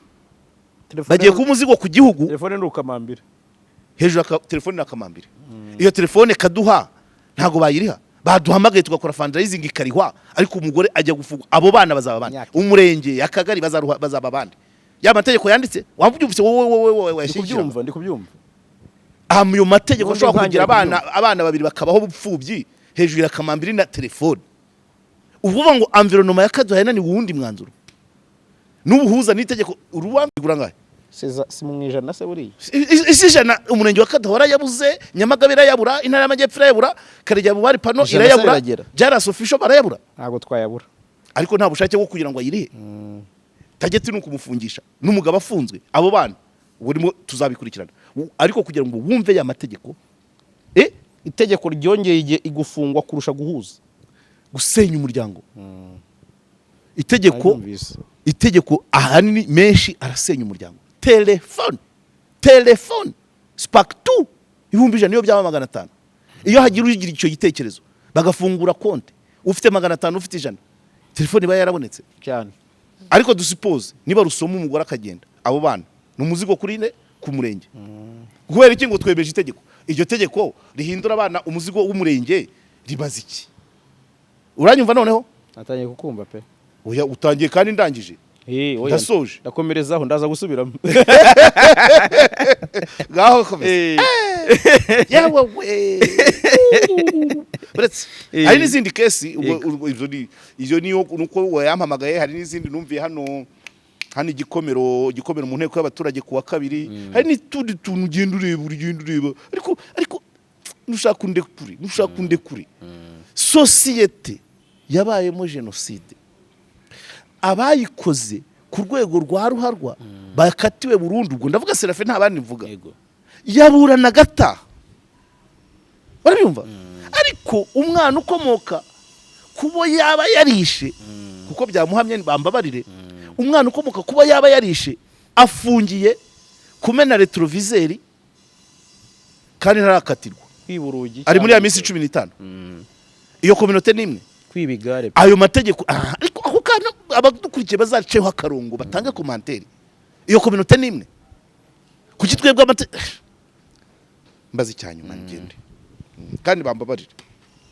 bagiye kuba umuzigo ku gihugu. Telefone ni ukamambiri. Hejuru ya telefone na kamambiri. Iyo telefone Kaduha ntabwo bayiriha, baduhamagaye tugakora fundraising ikarihwa, ariko umugore ajya gufungwa, abo bana bazaba abandi? Imyaka. Umurenge, akagari bazaba abandi? Ya mategeko yanditse wabyumvise wowe? Wowe Ndi wayashyigikiraga? kubyumva, ndi kubyumva. Aha mu mategeko Ubundi ashobora kugira ntangiye abana babiri bakabaho ubupfubyi hejuru ya kamambiri na telefone. Uvuga ngo environnement ya Kaduha yananiwe uwundi mwanzuro n'ubuhuza n'itegeko. Urubanza igura ngahe? Seza si mu ijana se buriya? Isi 100 umurenge wa Kaduha warayabuze, Nyamagabe irayabura, Intara y'Amajyepfo irayabura, Karegeya mu bari pano 100 se irayabura. Biragera. Jaras Official barayabura. Ntabwo twayabura. Ariko nta bushake bwo kugira ngo ayirihe. Target ni ukumufungisha n'umugabo afunzwe, abo bana burimo tuzabikurikirana. Ariko kugira ngo wumve ya mategeko Itegeko ryongeye igihe igufungwa kurusha guhuza. Gusenya umuryango, itegeko Naryumvise. Itegeko ahanini menshi arasenya umuryango. Telefone spark 2 100,000, niyo byaba 500, iyo hagira ugira icyo gitekerezo bagafungura konti, ufite 500, ufite 100, telefone iba yarabonetse. Cyane. Ariko dusuppose niba rusoma umugore akagenda, abo bana ni umuzigo kuri ne ku murenge. Kubera iki ngo twemeje itegeko, iryo tegeko rihindura abana umuzigo w'umurenge rimaze iki? Uranyumva noneho? Natangiye kukumva pe. Oya, utangiye kandi ndangije. Eh, oya. Ndasoje. Ndakomerezaho, ndaza gusubiramo. Ngaho komeza. Yewe we, uretse hari n'izindi case ubwo ibyo ni iyo niyo nuko wayampamagaye. Hari n'izindi numviye hano Igikomero mu nteko y'abaturage ku wa kabiri. Hari n'utundi tuntu ugenda ureba, ugenda ureba, ariko nushaka undekure. Sosiyete yabayemo jenoside, abayikoze ku rwego rwa ruharwa bakatiwe burundu, ubwo ndavuga Serafe, nta bandi mvuga, yaburana agataha, barabyumva. Ariko umwana ukomoka kubo yaba yarishe, kuko byamuhamye, bambabarire, umwana ukomoka kuba yaba yarishe afungiye kumena rétroviseur kandi ntarakatirwa. Kwiba urugi. Ari muri ya minsi 15. Iyo communauté ni imwe. Kwiba igare. Ayo mategeko ariko ako kana abadukurikiye bazaceho akarongo, batange commentaire. Iyo communauté ni imwe. Kuki twebwe mbaze icyanyuma ngende, kandi bambabarire.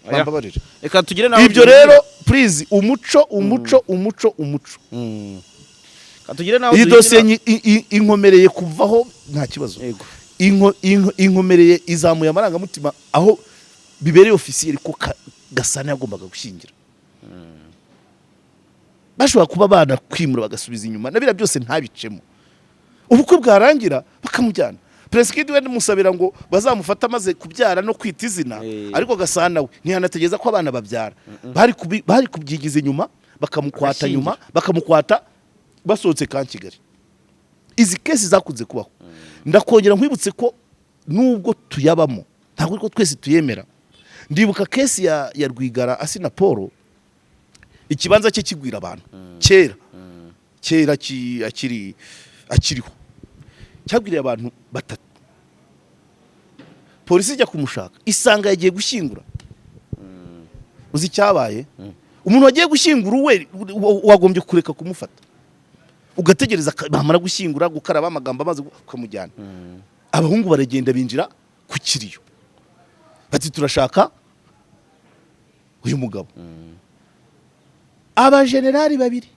Oya. Bambabarire. Reka tugire naho. Ibyo rero, please, umuco, umuco, umuco, umuco. Reka tugire naho. Iyi duhindura- dosiye inkomereye kuvaho, nta kibazo. Inkomereye izamuye amarangamutima aho bibereye officiel ko Gasana yagombaga gushyingira. Bashobora kuba banakwimura bagasubiza inyuma na biriya byose ntabicemo, ubukwe bwarangira bakamujyana. Prince Kid we musabira ngo bazamufate amaze kubyara no kwita izina. Ariko Gasana we ntiyanategereza ko abana babyara, bari kubyigiza inyuma bakamukwata. Agashyingira. Nyuma bakamukwata basohotse ka Kigali. Izi case zakunze kubaho. Ndakongera nkwibutse ko nubwo tuyabamo, ntabwo ariko twese tuyemera. Ndibuka case ya Rwigara Asina Paul, ikibanza cye kigwira abantu kera kera akiriho, cyagwiriye abantu batatu. Polisi ijya kumushaka isanga yagiye gushyingura. Uzi icyabaye? Umuntu wagiye gushyingura uwe wagombye kureka kumufata, ugategereza bamara gushyingura, gukaraba, amagambo amaze, ukamujyana. Abahungu baragenda binjira ku kiriyo bati: "Turashaka uyu mugabo." Abajenerali babiri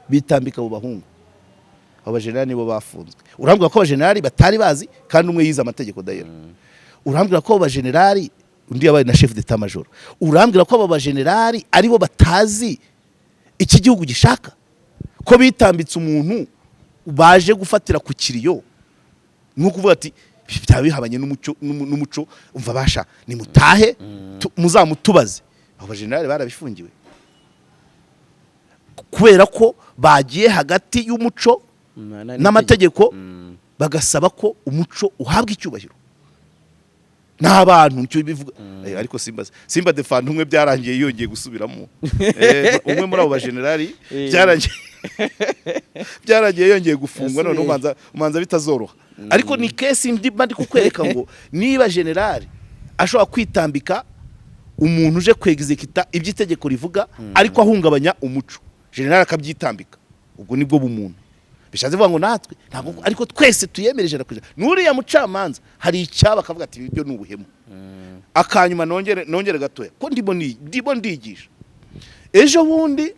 bitambika abo bahungu. Abo bajenerali nibo bafunzwe. Urambwira ko abajenerali batari bazi, kandi umwe yize amategeko dayera? Urambwira ko abo bajenerali, undi yabaye na chef d'état major, urambwira ko abo bajenerali aribo batazi iki gihugu gishaka, ko bitambitse umuntu baje gufatira ku kiriyo? Ni ukuvuga ati byaba bihabanye n'umuco. Umva basha, nimutahe, muzamutubaze. Abo bajenerali barabifungiwe kubera ko bagiye hagati y'umuco n'amategeko, bagasaba ko umuco uhabwa icyubahiro n'abantu. Nicyo bivuga. Ariko Simba defanda umwe, byarangiye yongeye gusubiramo. Umwe muri abo bajenerali byarangiye yongeye gufungwa. None Yasubiye. umanza bitazoroha, ariko ni case ndimo ndi kukwereka ngo niba generali ashobora kwitambika umuntu uje kwegizekita ibyo itegeko rivuga, ariko ahungabanya umuco, generali akabyitambika, ubwo nibwo bumuntu. Bishatse kuvuga ngo natwe ntabwo ariko twese tuyemere 100%. N'uriya mucamanza hari icyaba akavuga ati ibyo ni ubuhemu. Akanyuma nongere gatoya ko ndimo ndigisha. Ejo bundi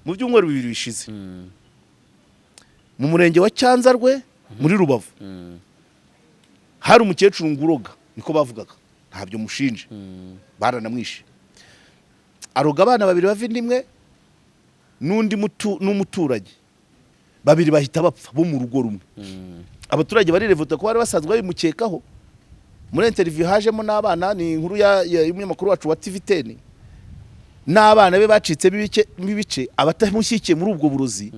mu byumweru 2 bishize, mu murenge wa Cyanzarwe muri Rubavu, hari umukecuru nguroga, niko bavugaga, ntabyo mushinje, baranamwishe. Aroga abana babiri bava inda imwe n'undi n'umuturage, babiri bahita bapfa bo mu rugo rumwe. Abaturage barirevuta ko bari basanzwe babimukekaho. Muri interview hajemo n'abana, ni inkuru y'umunyamakuru wacu wa TV10, n'abana be bacitsemo ibice, abatamushyigikiye muri ubwo burozi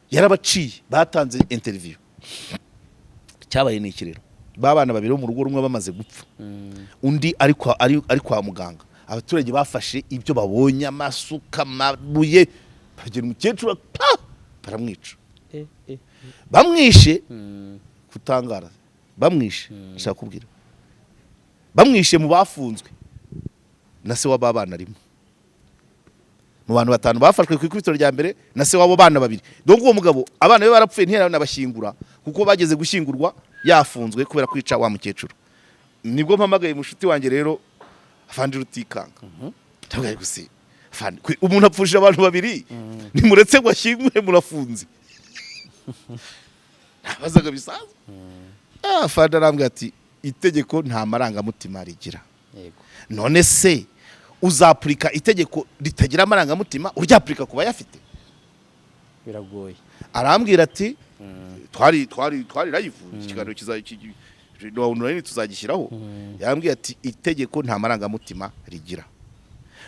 yarabaciye, batanze interview. Cyabaye ni iki rero? Ba bana babiri bo mu rugo rumwe bamaze gupfa, undi ari kwa muganga, abaturage bafashe ibyo babonye, amasuka, amabuye, bagera umukecuru pa baramwica. Bamwishe kutangara, bamwishe, nshaka kubwira, bamwishe mu bafunzwe na se w'aba bana arimo. Mu bantu batanu bafashwe ku ikubitiro rya mbere, na se w'abo bana babiri. Donc uwo mugabo abana be barapfuye, ntiyaranabashyingura kuko bageze gushyingurwa yafunzwe kubera kwica wa mukecuru. Nibwo mpamagaye mushuti wanjye rero, afande Rutikanga. Ndavuga gusa afande, umuntu apfushije abantu babiri, nimuretse ngo ashyingure, murafunze. Nabazaga bisanzwe. Afande arambwira ati itegeko nta marangamutima rigira. None se uzapurika itegeko ritagira amarangamutima, uryapurika ku bayafite? Biragoye. Arambwira ati twari live, ikiganiro online tuzagishyiraho. Yambwiye ati itegeko nta marangamutima rigira.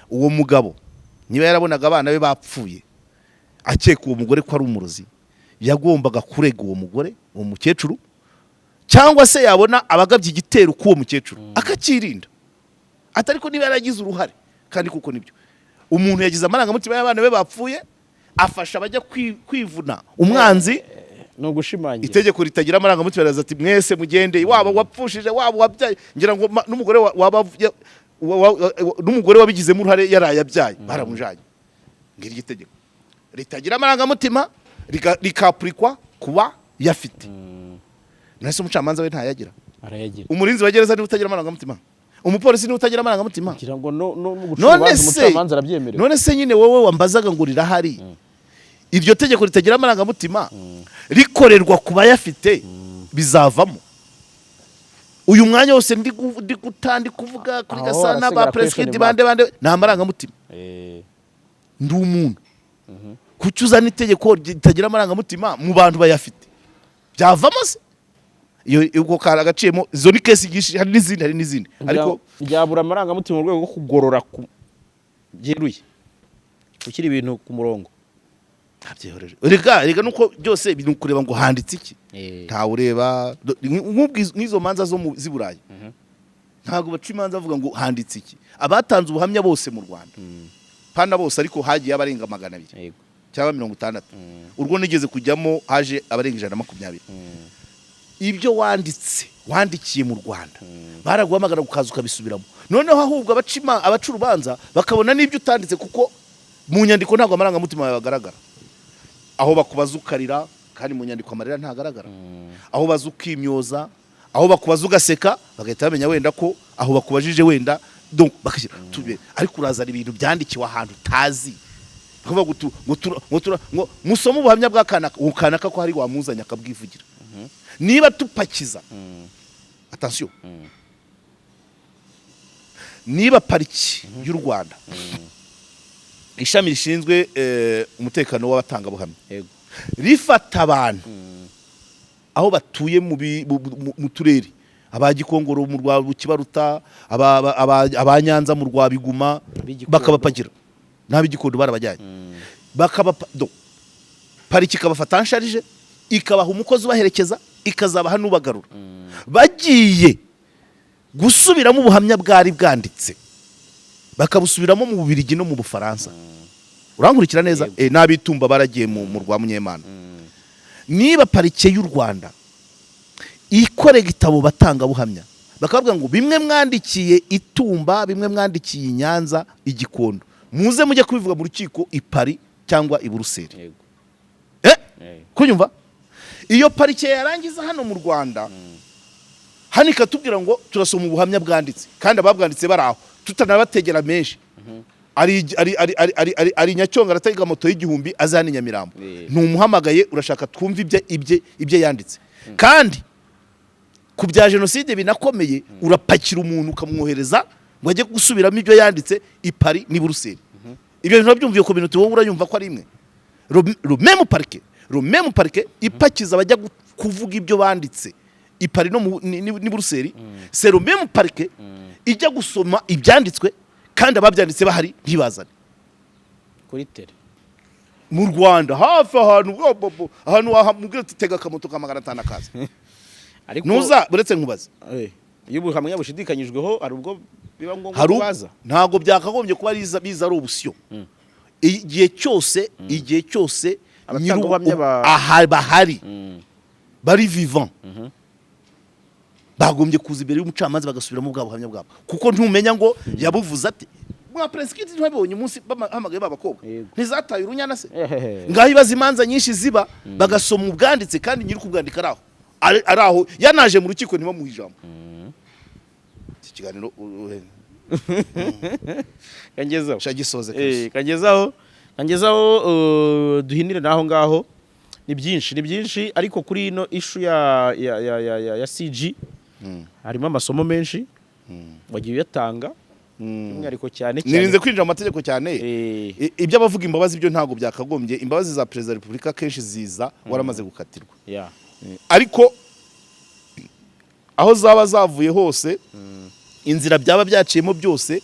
Uwo mugabo niba yarabonaga abana be bapfuye Akeka uwo mugore ko ari umurozi, yagombaga kurega uwo mugore, uwo mukecuru, cyangwa se yabona abagabye igitero k'uwo mukecuru akakirinda, atari ko niba yaragize uruhare. Kandi kuko nibyo, umuntu yagize amarangamutima y'abana be bapfuye, afasha abajya kwivuna umwanzi. Ni ugushimangira. Itegeko ritagira amarangamutima riraza ati: "Mwese mugende, waba wapfushije, waba wabyaye." Ngira ngo n'umugore waba n'umugore wabigizemo uruhare yaraye abyaye, baramujanye. Ngiri itegeko ritagira amarangamutima rikapurikwa kuba yafite. Nese umucamanza we ntayagira? Arayagira. Umurinzi wa gereza niwe utagira amarangamutima? Umupolisi niwe utagira amarangamutima? Ngira ngo no guca None urubanza se umucamanza arabyemerewe. None se nyine wowe wambazaga ngo rirahari iryo tegeko ritagira amarangamutima, rikorerwa ku bayafite, bizavamo? Uyu mwanya wose ndi guta, ndi kuvuga kuri Aho Gasana, ba harasigara President, question. bande bande, ni amarangamutima. Ndi umuntu. Kuki uzana itegeko ritagira amarangamutima mu bantu bayafite? Byavamo se? Iyo ubwo kari agaciyemo. Izo ni case nyinshi, hari n'izindi, hari n'izindi, ariko Ryabura amarangamutima mu rwego rwo kugorora ku byeruye, gushyira ibintu ku murongo. Ntabyihoreje. Rega nuko byose ni ukureba ngo handitse iki. Ntawe ureba nk'izo manza zo z'i Burayi, ntabwo baca imanza bavuga ngo handitse iki. Abatanze ubuhamya bose mu Rwanda, pana bose, ariko hagiye abarenga 200 cyangwa 60. Urwo nigeze kujyamo haje abarenga 120. Ibyo wanditse, wandikiye mu Rwanda, baraguhamagara ukaza ukabisubiramo. Noneho ahubwo abaca urubanza bakabona n'ibyo utanditse, kuko mu nyandiko ntabwo amarangamutima yawe agaragara. Aho bakubaza ukarira, kandi mu nyandiko amarira ntagaragara. Aho baza ukimyoza, aho bakubaza ugaseka, bagahita bamenya wenda ko aho bakubajije wenda, donc bakashyira ariko urazana ibintu byandikiwe ahantu utazi, bakavuga ngo musome ubuhamya bwa kanaka, uwo kanaka ko hari wamuzanye akabwivugira. Niba tupakiza, attention, niba pariki y'u Rwanda, ishami rishinzwe umutekano w'abatangabuhamya, rifata abantu aho batuye mu turere, aba Gikongoro mu rwa Kibaruta, aba Nyanza mu rwa Biguma, Ab'Igikondo. Bakabapagira n'ab'Igikondo barabajyanye, bakabapa do pariki ikabafata en charge, ikabaha umukozi ubaherekeza, ikazabaha n'ubagarura, bagiye gusubiramo ubuhamya bwari bwanditse, bakabusubiramo mu Bubiligi no mu Bufaransa. Urankurikira neza? Yego. N'abitumba baragiye mu rwa Munyemana. Niba parike y'u Rwanda ikorega igitabo batangabuhamya, bakavuga ngo bimwe mwandikiye Itumba, bimwe mwandikiye i Nyanza, Igikondo, muze mujye kubivuga mu rukiko i Paris cyangwa i Buruseli. Kunyumva? Iyo parike yarangiza hano mu Rwanda hano ikatubwira ngo turasoma ubuhamya bwanditse, kandi ababwanditse bari aho, tutanabategera menshi, ari Nyacyonga, aratega moto y'1000 aza hano i Nyamirambo. Ntumuhamagaye, urashaka twumve ibye yanditse. Kandi ku bya jenoside binakomeye, urapakira umuntu ukamwohereza ngo ajye gusubiramo ibyo yanditse i Paris n'i Buruseli. Ibyo bintu urabyumviye ku bintu, wowe urayumva ko ari imwe? Le même parquet ipakiza abajya kuvuga ibyo banditse i Paris no n'i Buruseli, c'est le même parquet ijya gusoma ibyanditswe kandi ababyanditse bahari, ntibazane kuri terrain. Mu Rwanda hafi ahantu bo, bo, bo, ahantu wahamubwira uti tega akamoto ka 500 akaza. Ariko Nuza uretse nkubaze. Iyo ubuhamya bushidikanyijweho, hari ubwo biba ngombwa Hari ko baza. Ntabwo byakagombye kuba biza ari option igihe cyose, igihe cyose Abatangabuhamya aha bahari, bari vivant, bagombye kuza imbere y'umucamanza bagasubiramo bwa buhamya bwabo, kuko ntumenya ngo yabuvuze ate. Mwa Prince Kid ntibabonye umunsi bahamagaye ba bakobwa? Yego. Ntizataye urunyana se? Ehehe. Ngaho ibaza imanza nyinshi ziba bagasoma ubwanditse, kandi nyiri kubwandika ari aho, ari aho yanaje mu rukiko ntibamuhe ijambo. Iki kiganiro Kangezaho. Sha gisoze kabisa. Kangezaho, duhinire naho ngaho. Ni byinshi, ni byinshi, ariko kuri ino issue ya CG harimo amasomo menshi wagiye uyatanga, by'umwihariko cyane cyane. Nirinze kwinjira mu mategeko cyane. Ibyo abavuga imbabazi byo ntabwo byakagombye. Imbabazi za perezida wa repubulika kenshi ziza waramaze gukatirwa. Ariko aho zaba zavuye hose, inzira byaba byaciyemo byose,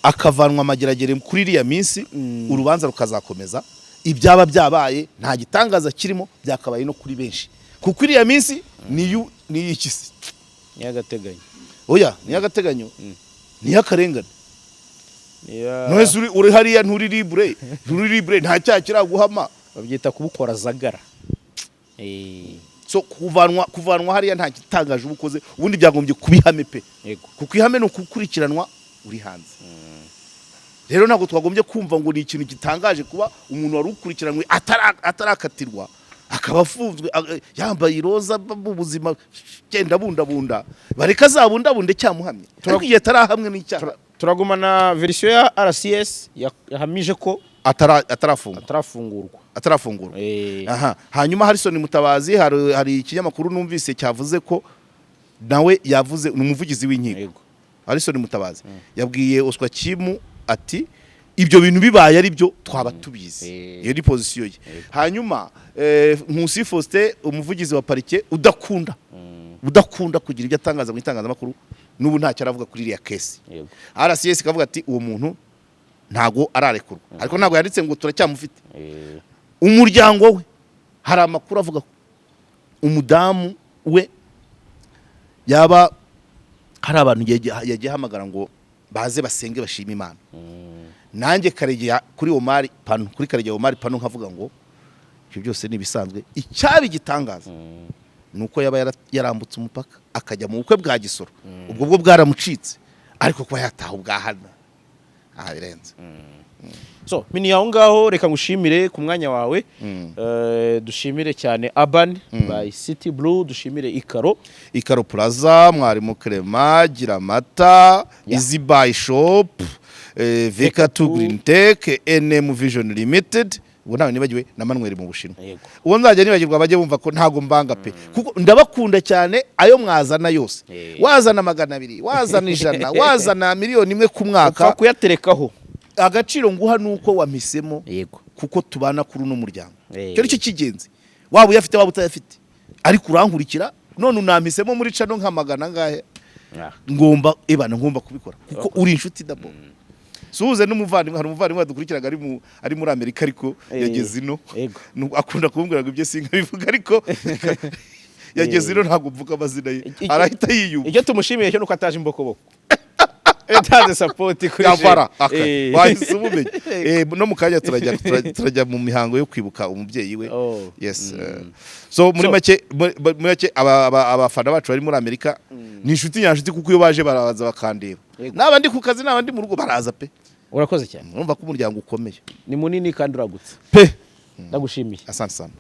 akavanwa amageragere kuri iriya minsi, urubanza rukazakomeza. Ibyaba byabaye nta gitangaza kirimo, byakabaye no kuri benshi, kuko iriya minsi niyo niy'iki se? Ni y'agateganyo. Oya, ni iy'agateganyo, ni iy'akarengane. Ni None uri hariya, nturi libre, nta cyaha kiraguhama. Babyita kubukora zagara. So kuvanwa hariya nta gitangaje uba ukoze. Ubundi byagombye kuba ihame pe, kuko ihame ni ukukurikiranwa uri hanze. Rero ntabwo twagombye kumva ngo ni ikintu gitangaje kuba umuntu wari ukurikiranywe atarakatirwa akaba afunzwe, yambaye iroza, mu buzima genda bundabunda. Bareka azabundabunde cyamuhamye, ariko igihe atarahamwe n'icyaha. Turagumana version ya RCS yahamije ko Atarafungwa. Atarafungurwa. Atarafungurwa. Aha hanyuma Harrison Mutabazi, hari ikinyamakuru numvise cyavuze ko nawe yavuze, ni umuvugizi w'inkiko. Harrison Mutabazi yabwiye Oswakimu ati: "Ibyo bintu bibaye ari byo twaba tubizi." Iyo ni position ye. Hanyuma Nkusi Faustin, umuvugizi wa parike udakunda kugira ibyo atangaza mu itangazamakuru, n'ubu ntacyo aravuga kuri iriya case. RCS ikavuga ati: "Uwo muntu ntago ararekurwa," ariko ntabwo yanditse ngo turacyamufite. Umuryango we, hari amakuru avuga ko umudamu we yaba hari abantu yagiye ahamagara ngo baze basenge, bashime Imana. Nanjye Karegeya kuri Omari Pano, kuri Karegeya Omari Pano, nkavuga ngo ibyo byose ni ibisanzwe. Icyaba igitangaza ni uko yaba yarambutse umupaka akajya mu bukwe bwa Gisoro. Ubwo bwo bwaramucitse, ariko kuba yataha ubwahana aha birenze. So mini aho ngaho, reka ngushimire ku mwanya wawe. Dushimire cyane Urban by City Blue, dushimire Ikaro. Ikaro Plaza, Mwarimu Clement, Gira Amata, Easy Buy Shop, VK2 VK2, Green Tech, NM Vision Limited. Ubu ntawe nibagiwe, na Manuel mu Bushinwa. Uwo nzajya nibagirwa bajye bumva ko ntago mbanga pe, kuko ndabakunda cyane. Ayo mwazana yose, wazana 200, wazana 100, wazana miliyoni 1 ku Upfa mwaka, kuyaterekaho. Agaciro nguha nuko wampisemo, kuko tubana kuri uno muryango. Icyo nicyo cy'ingenzi. Waba uyafite, waba utayafite, ariko urankurikira, none unampisemo muri channel nka magana angahe. Ngomba ebana, ngomba kubikora kuko uri inshuti dabo. Suhuze n'umuvandimwe, hari umuvandimwe wadukurikiraga ari muri Amerika, ariko yageze ino. Akunda kumbwira ngo ibyo sinkabivuga, ariko yageze ino, ntabwo mvuga amazina ye, arahita yiyumva. Icyo tumushimiye cyo nuko ataje imbokoboko, yatanze support kuri Yavara Jewe. Wahise umumenya. No mu kanya turajya mu mihango yo kwibuka umubyeyi we. Yes, so muri make, muri make abafana bacu bari muri Amerika ni inshuti nyanshuti, kuko iyo baje baraza bakandeba. Naba ndi ku kazi, naba ndi mu rugo, baraza pe. Urakoze cyane. Urumva ko umuryango ukomeye. Ni munini kandi uragutse. Pe. Ndagushimiye. Asante sana.